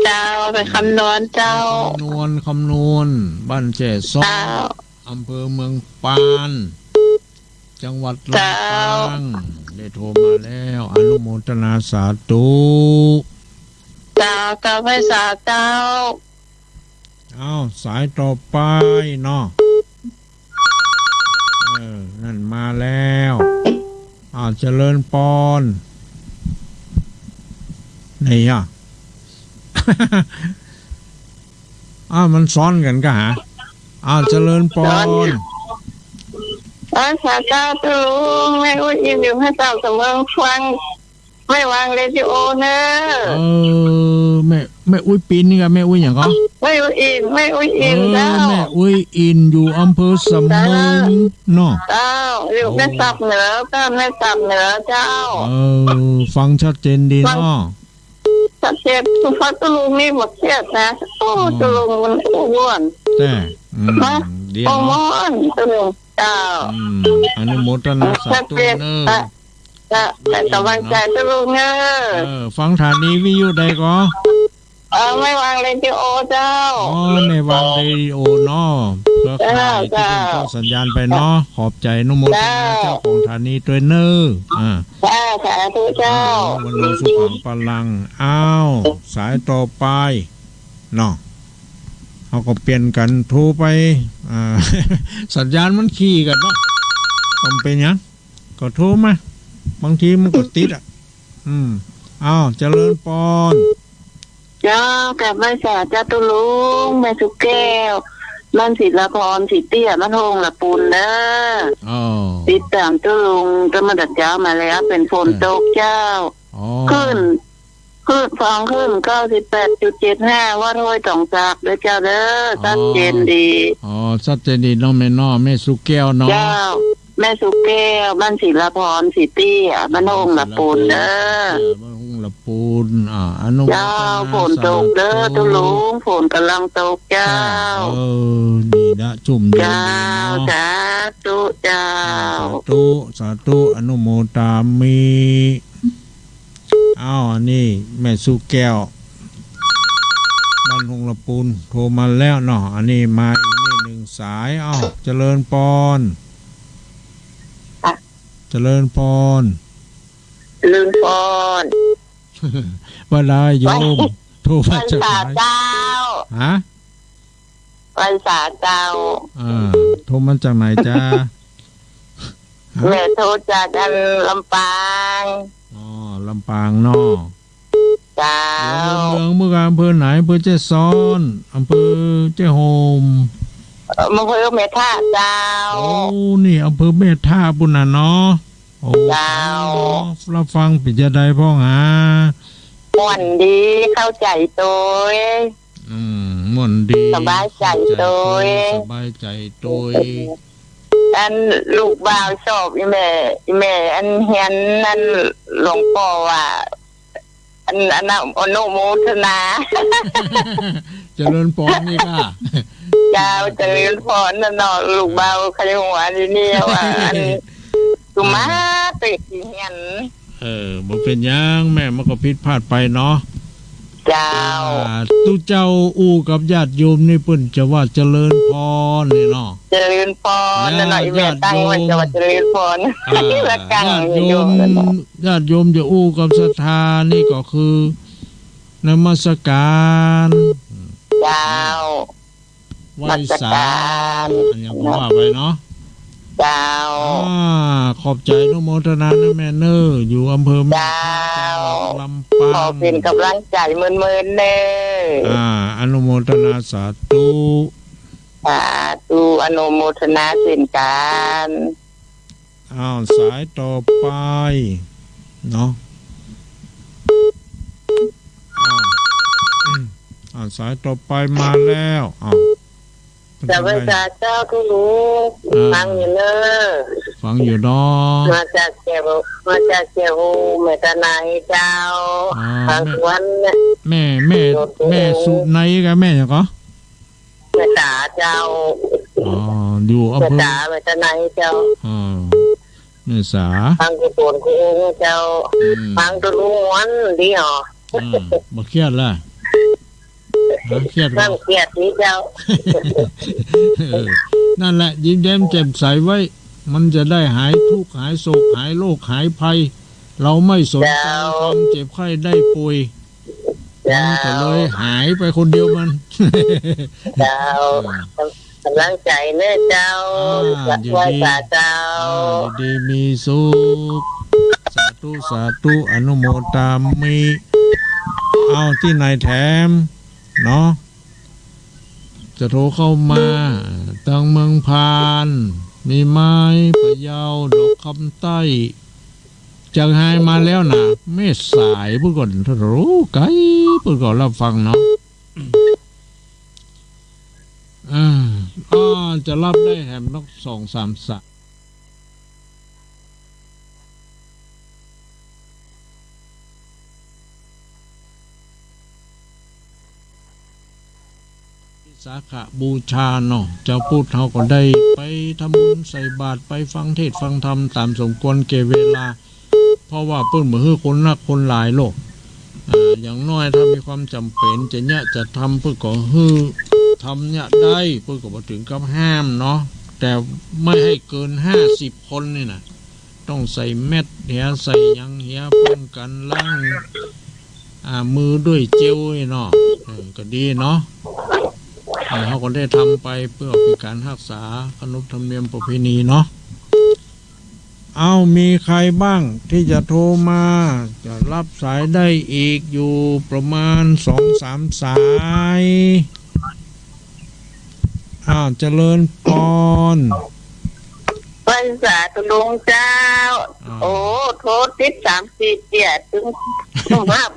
เจ้า แม่คำนวณเจ้า คำนวณ คำนวณ บ้านแจ้ซ้อ เจ้า อำเภอเมืองปาน จังหวัดลำปาง เจ้า ได้โทรมาแล้ว อนุโมทนาสาธุ เจ้า กราบไหว้สาเจ้า อ้าว สายต่อไปเนาะ เออ นั่นมาแล้ว อ้าว เจริญปอน ไหนอะ อ้าว มันซ้อนกั๋นกะหา อ้าว เจริญปอน เออ สาเจ้าตุ๊ลุง แม่อุ๊ยอินอยู่แม่สาย สำเมืองฟัง แม่วางเรดิโอเน้อ เออ แม่ แม่อุ๊ยปินนี่กะ แม่อุ๊ยหยังก่อ แม่อุ๊ยอิน แม่อุ๊ยอิน เออ เจ้า แม่อุ๊ยอินอยู่อำเภอสำเมืองเนาะ เจ้า อยู่ โอ้ แม่สายเหนือเจ้า แม่สายเหนือเจ้า เออ ฟังชัดเจนดีเนาะ ชัดเจน ตุ๊ลุงนี่บ่เครียดนะ โอ้ อืม ตุ๊ลุงมันอู้ม่วน แต่ อืม นะ ดีเนาะ อู้ม่วนตุ๊ลุง เจ้า อืม อนุโมทนาสาธุเน้อ เจ้า เป๋นก๋ำลังใจ๋ตุ๊ลุงเน้อ เออ ฟังสถานีวิทยุใดก่อ เออ แม่วางเรดิโอเจ้า อ๋อ แม่วางเรดิโอเนาะ เครือข่ายตี้เปิ้น เจ้า เจาะสัญญาณไปเนาะ ขอบใจ๋อนุโมทนา เจ้า เจ้าของสถานีตวยเน้อ อ่า เจ้า สาธุเจ้า อ่า วันนี้สุขังพลัง อ้าว สายต่อไปเนาะ เฮาก็เปลี่ยนกั๋นโทรไป อ่า สัญญาณมันขี่กั๋นเนาะ บ่เป๋นหยัง ก็โทรมา บางทีมันก็ติดอะ อืม อ้าว เจริญปอน เจ้า กราบไหว้สาเจ้าตุ๊ลุง แม่สุแก้ว บ้านศิลาพร ศรีเตี้ย บ้านโฮงละปูนเน้อ อ๋อ ติดต๋ามตุ๊ลุง ตั้งแต่เมื่อเจ๊ามาแล้ว เป๋นฝนตกเจ้า อ๋อ คลื่น คลื่น ฟังคลื่น เก้าสิบแปดจุดเจ็ดห้า วัดห้วยตองจากเด้อเจ้าเด้อ อ๋อ ชัดเจนดี อ๋อ ชัดเจนดีเนาะแม่เนาะ แม่สุแก้วเนาะ เจ้า แม่สุแก้ว บ้านศิลาพร ศรีเตี้ย บ้านโฮงละปูนเน้อ บ้านโฮงละปูน อ่า อนุโมทนา เจ้า ฝนตกเน้อ สาธุ ตุ๊ลุง ฝนก๋ำลังตกเจ้า เออ ดีนะ ชุ่มเย็นดีเนาะ เจ้า สาธุเจ้า สาธุ สาธุ อนุโมทามิ อ้าว อันนี้แม่สุแก้ว บ้านฮงละปูน โทรมาแล้วเนาะ อันนี้มาอีกนี่หนึ่งสาย อ้าว เจริญปอน อ่ะ เจริญปอน เจริญปอน ว่าได้โยม ไหว้ โทรมาจากไหน ไหว้สาเจ้า ฮะ ไหว้สาเจ้า อ่า โทรมาจากไหนจ๊ะ ฮะ แม่โทรจากอันลำปาง อ๋อ ลำปางเนาะ เจ้า อยู่เมือง เมือง เมือง อำเภอไหน อำเภอแจ้ซ้อน อำเภอแจ้ห่ม เอ่อ อำเภอแม่ทะเจ้า โอ้ นี่อำเภอแม่ทะปู้นน่ะเนาะ โอ้ เจ้า รับฟังเป๋นจะใดพ่องหา ม่วนดี เข้าใจ๋ตวย อืม ม่วนดี สบายใจ๋ตวย เข้าใจ๋ตวย สบายใจ๋ตวย อันลูกบ่าวชอบอี่แม่ อี่แม่อันเฮียนนั่น หลวงป้อว่า อัน อันนั้นอนุโมทนา เจริญปอนนี่ค่ะ เจ้า เจริญปอนน่ะเนาะ ลูกบ่าวใค่หัวนี่เนี่ยว่า อัน สุมาเตะขี้เฮียน เออ บ่เป๋นหยังแม่ มันก็ผิดพลาดไปเนาะ เจ้า อ่า ตุ๊เจ้าอู้กับญาติโยมนี่เปิ้นจะว่าเจริญปอนนี่เนาะ เจริญปอน แล้ว นั่นเนาะ อี่แม่ตั้งว่าจะว่าเจริญปอน ญาติโยม อ่า ละกัง ญาติโยม โยมนั่นเนาะ ญาติโยมจะอู้กับศรัทธานี่ก็คือ นมัสการ เจ้า ไหว้สา นมัสการ อันนี้ก็ว่าไปเนาะ เจ้า อ่า ขอบใจ๋อนุโมทนานะแม่เน้อ อยู่อำเภอแม่ทะ เจ้า จังหวัดลำปาง ขอเป๋นก๋ำลังใจ๋เมินๆ เน้อ อ่า อนุโมทนาสาธุ สาธุ อนุโมทนาเช่นกั๋น อ้าว สายต่อไปเนาะ อ้าว อืม อ้าว สายต่อไปมาแล้ว อ้าว เจ้า ไหว้สาเจ้าตุ๊ลุง อ่า ฟังอยู่เน้อ ฟังอยู่เนาะ มาจากแจ้ มาจากแจ้ห่ม แม่ตาไนเจ้า อ่า ฟัง แม่ ทุกวันเนี่ย แม่ แม่ โดด แม่สุไนกับแม่หยังก่อ แม่สาเจ้า อ๋อ อยู่อำเภอ แม่สา แม่ตาไนเจ้า อ่า แม่สา ฟังอยู่โตนกู้เจ้า อืม ฟังตุ๊ลุงม่วนดีอ๋อ อ่า บ่เครียดละ ฮะ เครียดบ่ บ่เครียดดีเจ้า เออ นั่นแหละ ยิ้มแย้มแจ่มใสไว้ มันจะได้หายทุกข์ หายโศก หายโรค หายภัย เฮาไม่สนใจ๋ เจ้า ความเจ็บไข้ได้ป่วย เจ้า มันก็เลยหายไปคนเดียวมัน เจ้า เออ ก๋ำลังใจ๋เน้อเจ้า อ่า ไหว้สาเจ้า อยู่ดี อ่า อยู่ดีมีสุข สาธุ สาธุ อนุโมทามิ เอาตี้ไหนแถมเนาะ จะโทรเข้ามา ตางเมืองพาน มีไหม ปะเยา ดอกคำใต้ เจียงฮายมาแล้วนะ แม่สายปู้นก่อ โอ้ ไก๋ปู้นก่อ รับฟังเนาะ อ่า อ้อ จะรับได้แหมนักสองสามสาย วิสาขบูชาเนาะ เจ้าพุทธเฮาก็ได้ไปทำบุญใส่บาตร ไปฟังเทศน์ฟังธรรมต๋ามสมควรแก่เวลา เพราะว่าเปิ้นบ่หื้อคนนักคนหลายโลก อ่า อย่างน้อยถ้ามีความจ๋ำเป๋นจะเยียะจะทำ เปิ้นก็หื้อทำเยียะได้ เปิ้นก็บ่เถิงกับห้ามเนาะ แต่ไม่ให้เกินห้าสิบคนนี่นะ ต้องใส่แมสก์เหีย ใส่หยังเหีย ป้องกันล้าง อ่า มือด้วยเจลนี่เนาะ เออ ก็ดีเนาะ เออ เฮาก็ได้ทำไปเพื่อเป๋นก๋านฮักษาขนบธรรมเนียมประเพณีเนาะ เอ้า มีใครบ้างที่จะโทรมา จะรับสายได้อีกอยู่ประมาณสองสามสาย อ้าว เจริญปอน ไหว้สาตุ๊ลุงเจ้า อ้าว โอ้ โทรติดสามสี่เตื้อ ตึง ตึงมาก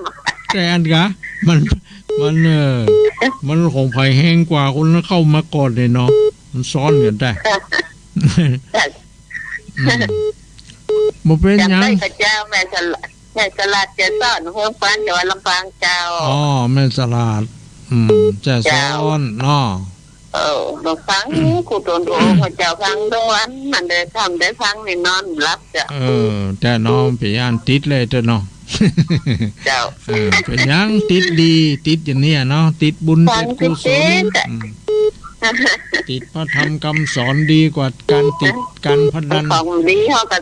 แต่อันกะ มัน มัน เออ มันของใผแฮงกว่า คนนั้นเข้ามาก่อนเนี่ยเนาะ มันซ้อนกั๋นได้ อืม บ่เป๋นหยัง จ๋ำได้กะเจ้า แม่สลาด แม่สลาดแจ้ซ้อน เฮือนปานจังหวัดลำปางเจ้า อ๋อ แม่สลาด อืม แจ้ซ้อน เจ้า เนาะ เออ มาฟัง อืม กู้ต๋นกู้องค์เจ้าฟังตึงวัน มันได้ทำได้ฟังนี่นอนหลับเจ้า เออ แต่เนาะ เป๋นอันติดเลยเต๊อะเนาะ เจ้า เออ เป๋นหยัง ติดดี ติดอย่างเนี้ยเนาะ ติดบุญ ฟัง ติดกุศล ติดๆ อะ อืม ติดพระธรรมกำสอนดีกว่าการติดการพนัน ของดีเฮาก็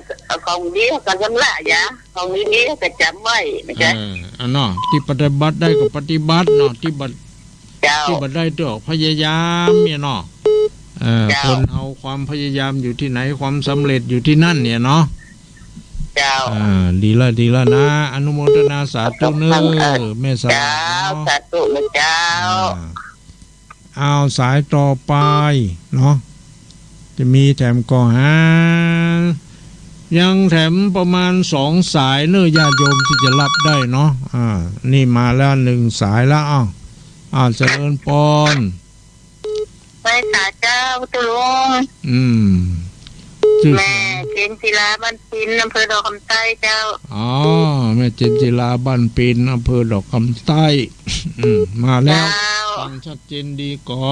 ของดีเฮาก็สำระอย่า ของดีๆ เฮาก็จ๋ำไว้นะจ๊ะ เออ อันเนาะ ตี้ปฏิบัติได้ก็ปฏิบัติเนาะ ตี้บ่ เจ้า ตี้บ่ได้ก็พยายามเนี่ยเนาะ เออ เจ้า คนเฮาความพยายามอยู่ตี้ไหน ความสำเร็จอยู่ตี้นั่นเนี่ยเนาะ เจ้า อ่า ดีละ ดีละนะ อนุโมทนาสาธุเน่อ เออ แม่สลา เจ้า เนาะ สาธุนะเจ้า อ่า อ้าว สายต่อไปเนาะ จะมีแถมก่อหา ยังแถมประมาณสองสายเน่อ ญาติโยมตี้จะฮับได้เนาะ อ่า นี่มาแล้วหนึ่งสายแล้ว อ้าว อ้าว เจริญปอน ไหว้สาเจ้าตุ๊ลุง อืม จื้อ แม่เจนจิลา บ้านปิน อำเภอดอกคำใต้เจ้า อ๋อ แม่เจนจิลา บ้านปิน อำเภอดอกคำใต้ อืม มาแล้ว เจ้า ฟังชัดเจนดีก่อ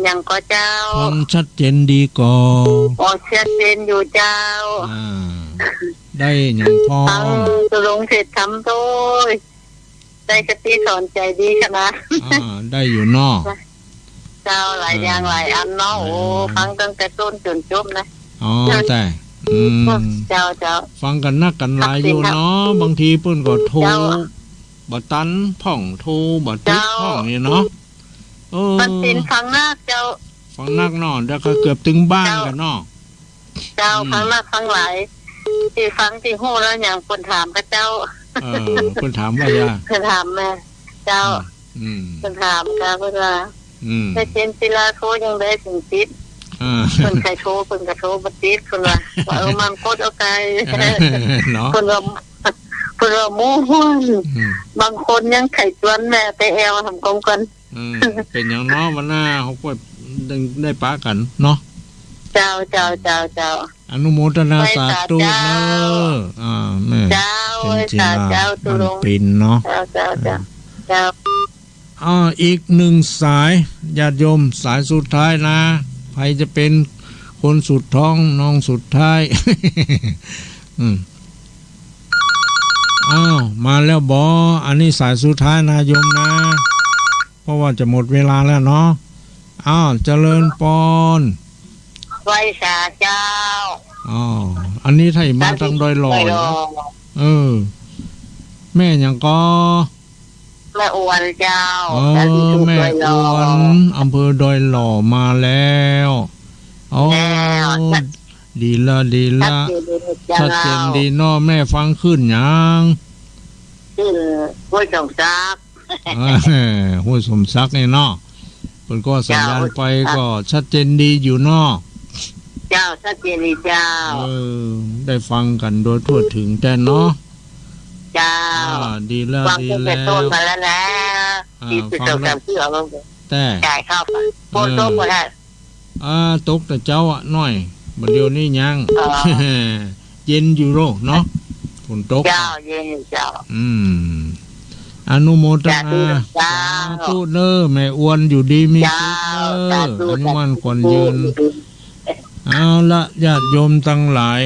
หยังก่อเจ้า ฟังชัดเจนดีก่อ อ๋อ ชัดเจนอยู่เจ้า อ่า ได้หยังพ่อง ฟังตุ๊ลุงเทศน์ธรรมโตย ได้คติสอนใจ๋ดีขนาด อ่า ได้อยู่เนาะ เจ้า หลายอย่าง เออ หลายอันเนาะ โอ้ หลายอย่าง ฟังตั้งแต่ต้นจ๋นจบนะ อ๋อ แต่ อืม เจ้า เจ้า ฟังกั๋นนักกั๋นหลายอยู่เนาะ บางทีเปิ้นก็โทร เจ้า บ่ตันพ่อง โทรบ่ติดพ่อง เจ้า เนี่ยเนาะ เออ มันเป๋นฟังนักเจ้า ฟังนักเนาะ เดี๋ยวก็เกือบตึงบ้านกั๋นเนาะ เจ้า อืม ฟังนักฟังหลาย ตี้ฟังตี้ฮู้แล้วหยังเปิ้นถามข้าเจ้า เออ เปิ้นถามว่าหยัง เปิ้นถามแม่ เจ้า อืม เปิ้นถามกา เปิ้นว่า อืม แม่เจนจิลาโทรยังได้เถิงติด อ่า เปิ้นใค่โทร เปิ้นก็โทรบ่ติด เปิ้นว่า ว่า เออ มันกดเอาไกล เนาะ เปิ้นว่า เปิ้นว่ามู่ม่วน อืม บางคนยังใค่จวนแม่ไปแอ่วหำกงกั๋น อืม เป๋นหยังเนาะ วันหน้าเฮาก็ได้ ได้ปะกั๋นเนาะ เจ้า เจ้า เจ้า เจ้า อนุโมทนาสาธุเน่อ ไหว้สาเจ้า อ่า แม่ เจ้า เจนจิลา ไหว้สาเจ้าตุ๊ลุง บ้านปินเนาะ เจ้า เจ้า เจ้า เจ้า อ่า อีกหนึ่งสาย ญาติโยม สายสุดท้ายนะ ใผจะเป๋นคนสุดท้อง น้องสุดท้าย อืม อ้าว มาแล้วบ่ อันนี้สายสุดท้ายนะโยมนะ เพราะว่าจะหมดเวลาแล้วเนาะ อ้าว เจริญปอน ไหว้สาเจ้า อ๋อ อันนี้ไถ่มาตางดอยหล่อ ดอยหล่อ เออ แม่หยังก่อ แม่อวนเจ้า เออ แม่อวน อำเภอดอยหล่อมาแล้ว อ๋อ แล้ว ดีละ ดีละ ชัดเจนดีเจ้า ชัดเจนดีเนาะ แม่ฟังขึ้นหยัง ขึ้นห้วยสมศักดิ์ เออ ห้วยสมศักดิ์นี่เนาะ เปิ้นก็สัญญาณไปก็ชัดเจนดีอยู่เนาะ เจ้า ชัดเจนดีเจ้า เออ ได้ฟังกั๋นโดยทั่วถึงแต๊เนาะ เจ้า อ่า ดีแล้ว ฟังตั้งแต่ต้นมาแล้วนะ ดีแล้ว อ่า สี่สิบสอง ฟังแล้ว สามสิบ เอาลง แต่ จ่ายเข้าไป ฝนตกบ่ได้ อ่า ตกแต่เจ๊าอะหน้อย บ่าเดี่ยวนี้ยัง อ๋อ เย็นอยู่โลเนาะ ฝนตก เจ้า เย็นอยู่เจ้า อืม อนุโมทนา สาธุเจ้า สาธุเน่อ แม่อวนอยู่ดีมีสุขเน่อ เจ้า สาธุ อายุมั่นขวัญยืน สาธุ เอาละ ญาติโยมตังหลาย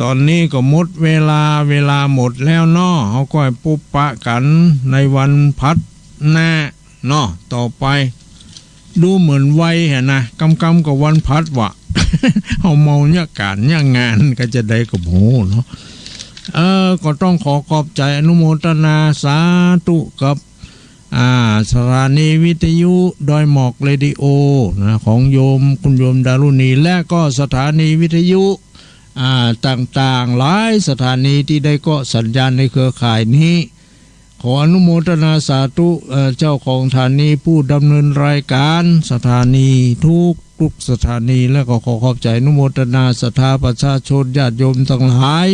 ต๋อนนี้ก็หมดเวลา เวลาหมดแล้วเนาะ เฮาก็ไปปะกั๋นในวันพัดหน้าเนาะ ต่อไป ดูเหมือนไวหั้นนะ กำๆ ก็วันพัดวะ เฮาเมาเยียะก๋านเยียะงาน ก็จะได้ก็บ่ฮู้เนาะ เออ ก็ต้องขอขอบใจ๋อนุโมทนาสาธุกับ อ่า สถานีวิทยุดอยหมอกเรดิโอนะ ของโยม คุณโยมดารุณี และก็สถานีวิทยุ อ่า ต่างๆ หลายสถานีตี้ได้เกาะสัญญาณในเครือข่ายนี้ ขออนุโมทนาสาธุ เอ่อ เจ้าของสถานี ผู้ดำเนินรายการสถานีทุกๆ สถานี และก็ขอขอบใจ๋อนุโมทนาศรัทธาประชาชนญาติโยมตังหลาย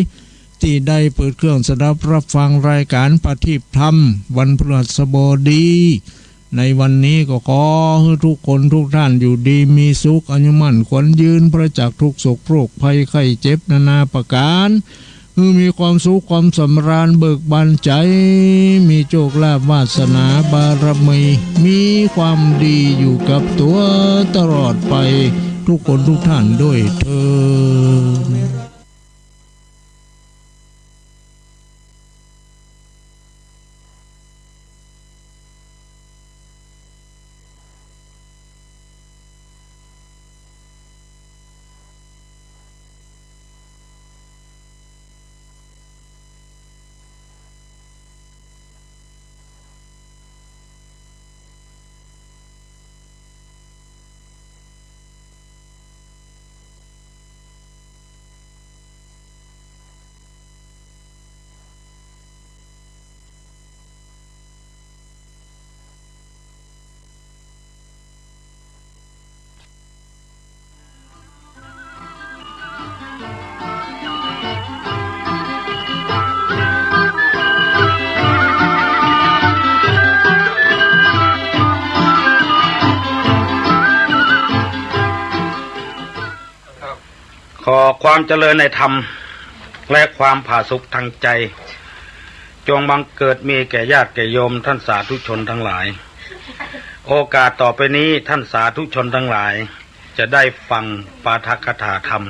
ตี้ได้เปิดเครื่องสดับรับฟังรายการประทีปธรรมวันพฤหัสบดี ในวันนี้ก็ขอหื้อทุกคนทุกท่านอยู่ดีมีสุข อายุมั่นขวัญยืน ปราศจากทุกข์โศกโรคภัยไข้เจ็บนานาประก๋าน หื้อมีความสุขความสำราญเบิกบานใจ๋ มีโชคลาภวาสนาบารมี มีความดีอยู่กับตั๋วตลอดไป ทุกคนทุกท่านด้วยเทอญ ขอความเจริญในธรรม และความผาสุกทางใจ จงบังเกิดมีแก่ญาติแก่โยมท่านสาธุชนทั้งหลาย โอกาสต่อไปนี้ท่านสาธุชนทั้งหลาย จะได้ฟังปาฐกถาธรรม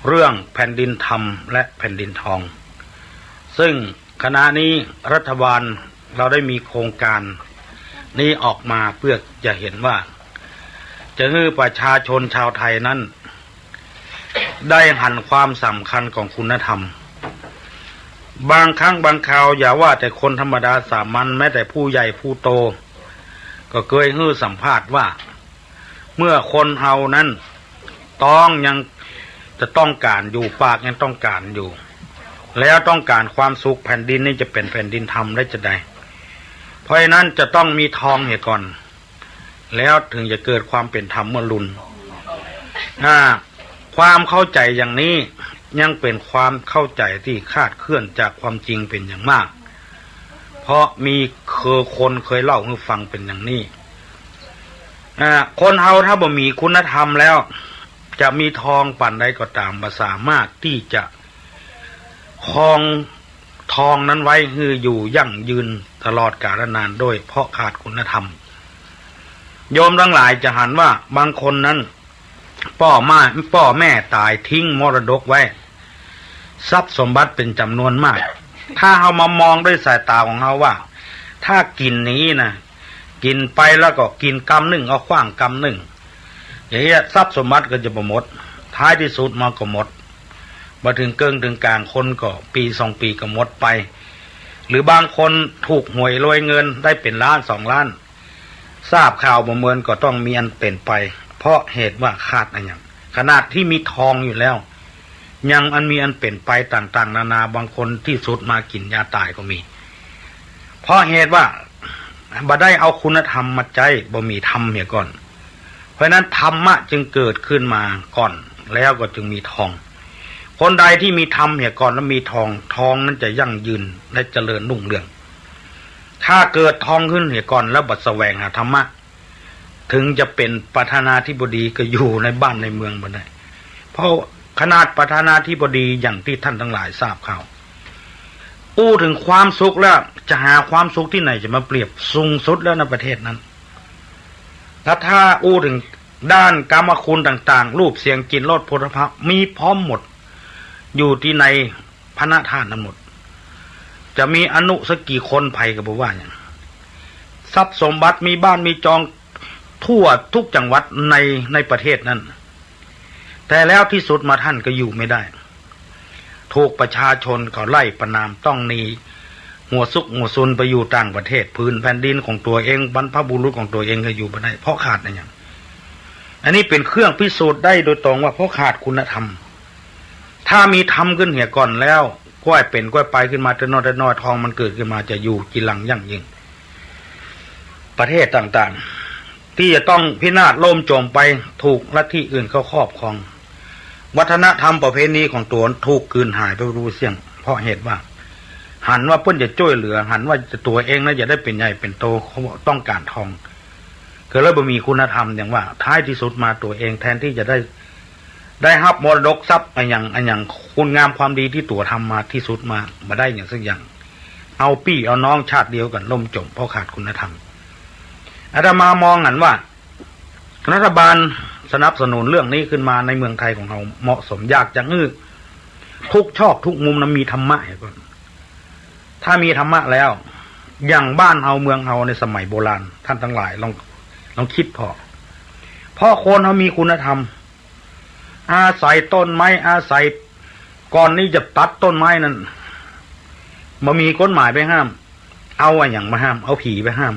เรื่องแผ่นดินธรรมและแผ่นดินทอง ซึ่งขณะนี้รัฐบาลเราได้มีโครงการนี้ออกมาเพื่อจะเห็นว่า จะหื้อประชาชนชาวไทยนั้น ได้หันความสำคัญของคุณธรรม บางครั้งบางคราวอย่าว่าแต่คนธรรมดาสามัญ แม้แต่ผู้ใหญ่ผู้โต ก็เกยหื้อสัมภาษณ์ว่า เมื่อคนเฮานั้นต้องยังจะต้องก๋านอยู่ ปากยังต้องก๋านอยู่ แล้วต้องก๋านความสุข แผ่นดินนี้จะเป๋นแผ่นดินธรรมได้จาใด เพราะฉะนั้นจะต้องมีทองเหียก่อน แล้วถึงจะเกิดความเป๋นธรรมเมื่อลุน อ่า ความเข้าใจ๋อย่างนี้ยังเป๋นความเข้าใจ๋ตี้คลาดเคลื่อนจากความจริงเป๋นอย่างมาก เพราะมีเคย คนเคยเล่าหื้อฟังเป๋นอย่างนี้ อ่า คนเฮาถ้าบ่มีคุณธรรมแล้ว จะมีทองปานใดก็ต๋าม บ่สามารถตี้จะครองทองนั้นไว้หื้ออยู่ยั่งยืนตลอดกาลนานได้ เพราะขาดคุณธรรม โยมทั้งหลายจะหันว่าบางคนนั้น ป้อแม่ ป้อแม่ต๋ายทิ้งมรดกไว้ ทรัพย์สมบัติเป๋นจ๋ำนวนมาก ถ้าเฮามามองด้วยสายต๋าของเฮาว่า ถ้ากิ๋นอย่างนี้นะ กิ๋นไปแล้วก็กิ๋นกำนึ่ง เอาขว้างกำนึ่ง อย่างเงี้ย ทรัพย์สมบัติก็จะบ่หมด ท้ายตี้สุดมาก็หมด บ่เถิงเกิ่งเถิงก๋าง คนก็ปี๋สองปี๋ก็หมดไป หรือบางคนถูกหวยรวยเงินได้เป๋นล้านสองล้าน ทราบข่าวบ่เมินก็ต้องมีอันเป๋นไป เพราะเหตุว่าขาดอะหยัง ขนาดตี้มีทองอยู่แล้ว ยังอันมีอันเป๋นไปต่างๆ นานา บางคนตี้สุดมากิ๋นยาต๋ายก็มี เพราะเหตุว่าบ่ได้เอาคุณธรรมมาใจ๊ บ่มีธรรมเหียก่อน เพราะฉะนั้นธรรมะจึงเกิดขึ้นมาก่อน แล้วก็จึงมีทอง คนใดตี้มีธรรมเหียก่อนแล้วมีทอง ทองนั้นจะยั่งยืนและเจริญรุ่งเรือง ถ้าเกิดทองขึ้นเหียก่อนแล้วบ่แสวงหาธรรมะ ถึงจะเป๋นประธานาธิบดีก็อยู่ในบ้านในเมืองบ่ได้ เพราะขนาดประธานาธิบดีอย่างตี้ท่านทั้งหลายทราบข่าว อู้เถิงความสุขแล้ว จะหาความสุขตี้ไหนจะมาเปรียบ สูงสุดแล้วในประเทศนั้น แล้วถ้าอู้เถิงด้านกามคุณต่างๆ รูปเสียงกลิ่นรสโผฏฐัพพะ มีพร้อมหมด อยู่ตี้ในพระนครนั้นหมด จะมีอนุสักกี่คน ใผก็บ่ว่าหยัง ทรัพย์สมบัติมีบ้านมีจองทั่วทุกจังหวัดใน ในประเทศนั้น แต่แล้วตี้สุดมาท่านก็อยู่ไม่ได้ ถูกประชาชนเขาไล่ประณาม ต้องหนีหัวซุกหัวซุนไปอยู่ต่างประเทศ ผืนแผ่นดินของตั๋วเอง บรรพบุรุษของตั๋วเองก็อยู่บ่ได้ เพราะขาดอะหยัง อันนี้เป๋นเครื่องพิสูจน์ได้โดยตรงว่าเพราะขาดคุณธรรม ถ้ามีธรรมขึ้นเหียก่อนแล้ว ก้อยเป๋นก้อยไปขึ้นมาเต๊อะน้อยเต๊อะน้อย ทองมันเกิดขึ้นมาจะอยู่จีรังยั่งยืน ประเทศต่างๆ ตี้จะต้องพินาศล่มจมไป ถูกลัทธิอื่นเข้าครอบครอง วัฒนธรรมประเพณีของตั๋วถูกกลืนหายไปบ่ฮู้เสี้ยง เพราะเหตุว่า หันว่าเปิ้นจะจ้วยเหลือ หันว่าตั๋วเองนะจะได้เป๋นใหญ่เป๋นโต เขาต้องก๋านทอง ก็เลยบ่มีคุณธรรม อย่างว่า ท้ายตี้สุดมาตั๋วเองแทนตี้จะได้ ได้ฮับมรดกทรัพย์อะหยังอะหยัง คุณงามความดีตี้ตั๋วทำมาตี้สุดมา บ่ได้หยังสักอย่าง เอาปี้เอาน้องชาติเดียวกั๋นล่มจม เพราะขาดคุณธรรม อาตมามองหันว่า รัฐบาลสนับสนุนเรื่องนี้ขึ้นมาในเมืองไทยของเฮาเหมาะสม อยากจะหื้อทุกซอกทุกมุมนะมีธรรมะเหียก่อน ถ้ามีธรรมะแล้ว อย่างบ้านเฮาเมืองเฮาในสมัยโบราณ ท่านทั้งหลายลอง ลองกึ๊ดผ่อ เพราะคนเฮามีคุณธรรม อาศัยต้นไม้ อาศัย ก่อนนี้จะตัดต้นไม้นั้น บ่มีกฎหมายไปห้าม เอาอะหยังมาห้าม เอาผีไปห้าม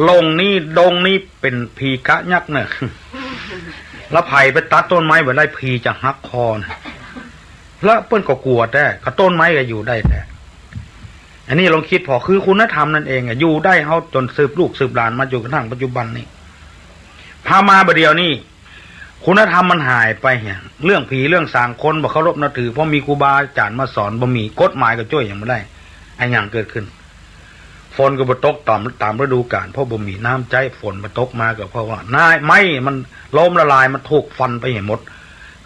ลงนี้ดงนี้เป๋นผีกะยักษ์เน่อ แล้วใผไปตัดต้นไม้บ่ได้ ผีจะหักคอเน่อ แล้วเปิ้นก็กั๋วแต๊ ก็ต้นไม้ก็อยู่ได้แต๊ อันนี้ลองกึ๊ดผ่อ คือคุณธรรมนั่นเองอะ อยู่ได้เฮาจ๋นสืบลูกสืบหลานมาจ๋นกระทั่งปัจจุบันนี้ พามาบ่าเดี่ยวนี้ คุณธรรมมันหายไปเหีย เรื่องผีเรื่องสางคนบ่เคารพนับถือ เพราะมีครูบาอาจ๋ารย์มาสอน บ่มีกฎหมายก็จ้วยหยังบ่ได้ อะหยังเกิดขึ้น ฝนก็บ่ตกต๋าม ต๋ามฤดูกาล เพราะบ่มีน้ำใจ๊ ฝนบ่ตกมาก็เพราะว่า น้ำ ไม้มันล้มละลาย มันถูกฟันไปเหียหมด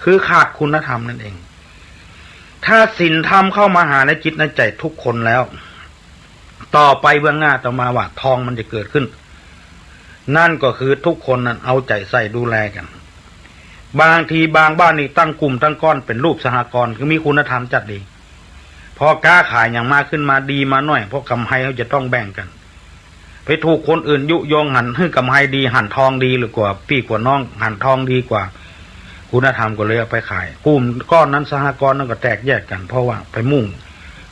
คือขาดคุณธรรมนั่นเอง ถ้าศีลธรรมเข้ามาหาในจิตในใจ๋ทุกคนแล้ว ต่อไปเบื้องหน้าอาตมาว่าทองมันจะเกิดขึ้น นั่นก็คือทุกคนนั้นเอาใจ๋ใส่ดูแลกั๋น บางทีบางบ้านนี่ตั้งกลุ่มตั้งก้อนเป๋นรูปสหกรณ์ คือมีคุณธรรมจัดดี พอก๊าขายหยังมาขึ้นมาดีมาน้อย เพราะกำไรเขาจะต้องแบ่งกั๋น ไปถูกคนอื่นยุยงหันหื้อกำไรดี หันทองดีหรือกว่าปี้กว่าน้อง หันทองดีกว่า คุณธรรมก็เลยเอาไปขาย กลุ่มก้อนนั้นสหกรณ์นั้นก็แตกแยกกั๋น เพราะว่าไปมุ่ง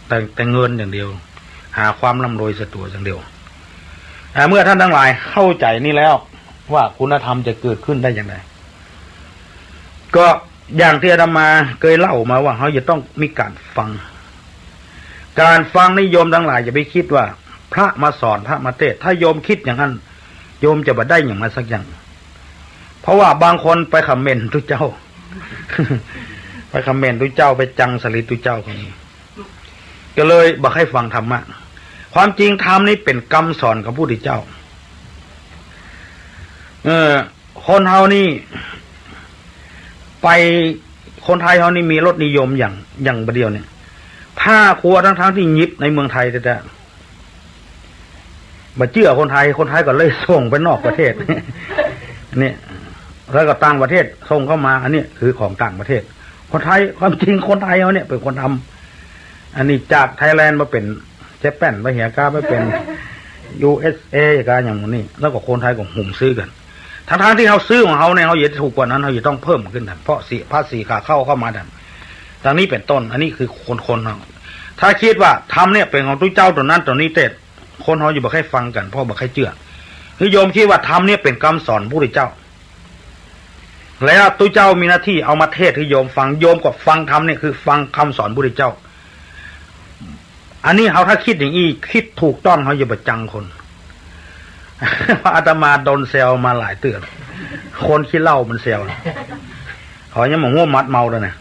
แต่ แต่เงินอย่างเดียว หาความร่ำรวยใส่ตั๋วอย่างเดียว อ่า เมื่อท่านทั้งหลายเข้าใจ๋นี้แล้วว่าคุณธรรมจะเกิดขึ้นได้อย่างไร ก็อย่างตี้อาตมาเกยเล่ามาว่าเฮาจะต้องมีก๋านฟัง ก๋านฟังนี่โยมทั้งหลายอย่าไปกึ๊ดว่าพระมาสอนพระมาเตสน์ ถ้าโยมกึ๊ดอย่างนั้น โยมจะบ่ได้หยังมาสักอย่าง เพราะว่าบางคนไปคอมเมนต์ตุ๊เจ้า ไปคอมเมนต์ตุ๊เจ้า ไปจังสลิดตุ๊เจ้าก็มี ก็เลยบ่ใค่ฟังธรรมะ ความจริงธรรมนี้เป๋นกำสอนของพระพุทธเจ้า เออ คนเฮานี่ไป คนไทยเฮานี่มีรสนิยมอย่าง อย่างบ่าเดี่ยวเนี่ย ผ้าครัวทั้งๆ ตี้ยิบในเมืองไทยแต๊ๆ บ่เจื้อคนไทย คนไทยก็เลยส่งไปนอกประเทศ เนี่ย แล้วก็ต่างประเทศส่งเข้ามา อันนี้คือของต่างประเทศ คนไทย ความจริงคนไทยเฮาเนี่ยเป๋นคนทำ อันนี้จากไทยแลนด์มาเป๋นเจแปน มาเหียกามาเป๋น ยูเอสเอ กาอย่างหมู่นี้ แล้วก็คนไทยก็หุมซื้อกั๋น ทั้งๆ ตี้เฮาซื้อของเฮาเนี่ย เฮาอยากจะถูกกว่านั้น เฮาจะต้องเพิ่มขึ้นแทน เพราะเสียภาษีขาเข้าเข้ามาแทน ดังนี้เป๋นต้น อันนี้คือคนๆ เฮา ถ้ากึ๊ดว่าธรรมเนี่ยเป๋นของตุ๊เจ้าตั๋วนั้นตั๋วนี้เตสน์ คนเฮาจะบ่ใค่ฟังกั๋น เพราะบ่ใค่เจื้อ คือโยมกึ๊ดว่าธรรมเนี่ยเป๋นกำสอนพระพุทธเจ้า แล้วตุ๊เจ้ามีหน้าตี้เอามาเตสน์หื้อโยมฟัง โยมก็ฟังธรรมเนี่ยคือฟังกำสอนพระพุทธเจ้า อันนี้เฮาถ้ากึ๊ดอย่างอี้ กึ๊ดถูกต้อง เฮาอย่าไปจังคน เพราะอาตมาโดนแซวมาหลายเตื้อ คนขี้เหล้ามันแซว เขายังบ่ฮู้มัดเมาเลยนะ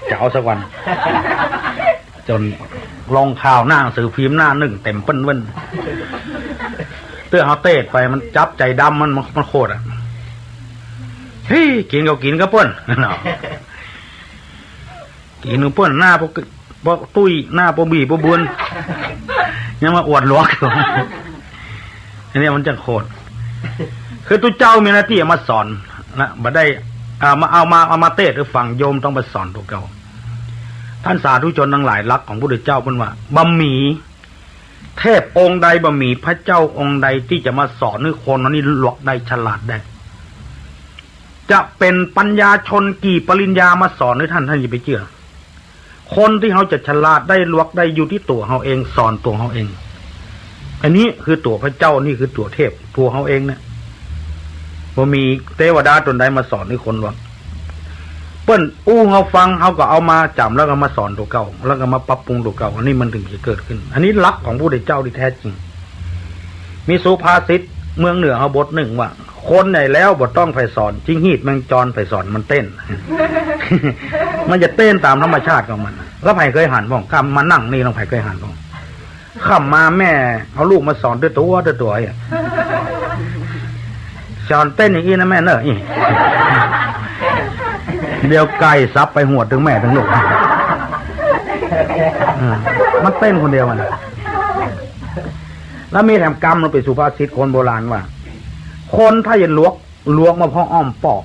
จะเอาสักวัน จ๋นลงข่าวหน้าหนังสือพิมพ์หน้านึ่งเต๋มเปิ้นเวิ้น เตื้อเฮาเตสน์ไปมันจับใจ๋ดำมัน มัน มันโขดอะ เฮ้ย กิ๋นก็กิ๋นกับเปิ้น เนาะ กิ๋นกับเปิ้น หน้าปก ปกตุ้ย หน้าปกบีปกบุญ ยังมาอวดหลวง อันนี้มันจังโขด คือตุ๊เจ้ามีหน้าตี้เอามาสอนนะ บ่ได้ อ่า มา เอามา เอามาเตสน์หื้อฟัง โยมต้องไปสอนตั๋วเก่า ท่านสาธุชนตังหลาย ลักษณ์ของพระพุทธเจ้าเปิ้นว่า บ่มีเทพองค์ใด บ่มีพระเจ้าองค์ใดตี้จะมาสอนหื้อคนเฮานี่หลวกได้ ฉลาดได้ จะเป๋นปัญญาชนกี่ปริญญามาสอนหื้อท่าน ท่านอย่าไปเจื้อ คนตี้เฮาจะฉลาดได้หลวกได้อยู่ตี้ตั๋วเฮาเอง สอนตั๋วเฮาเอง อันนี้คือตั๋วพระเจ้า นี่คือตั๋วเทพ ตั๋วเฮาเองเนี่ย บ่มีเตวดาต๋นใดมาสอนหื้อคนหลวก เปิ้นอู้เฮาฟัง เฮาก็เอามาจ๋ำ แล้วก็มาสอนตั๋วเก่า แล้วก็มาปรับปรุงตั๋วเก่า อันนี้มันถึงจะเกิดขึ้น อันนี้ลักษณ์ของพระพุทธเจ้าตี้แต๊จริง มีสุภาษิตเมืองเหนือเฮาบทนึ่งว่า คนใหญ่แล้วบ่ต้องใผสอน จิงหีดแมงจอนใผสอนมันเต้น มันจะเต้นต๋ามธรรมชาติของมัน แล้วใผเกยหันพ่อง ข้ามานั่งนี่ลองใผเกยหันพ่อง ข้ามาแม่เอาลูกมาสอนตวยตั๋ว ตวยตั๋วอะ สอนเต้นอย่างอี้นะแม่เนอะ อี้ เดี๋ยวไก่สับไปหวดตึงแม่ตึงลูก เออ มันเต้นคนเดียวมัน แล้วมีแถมกำ มันเป๋นสุภาษิตคนโบราณว่า คนถ้าจะหลวก หลวกมาพ่องอ้อมปอก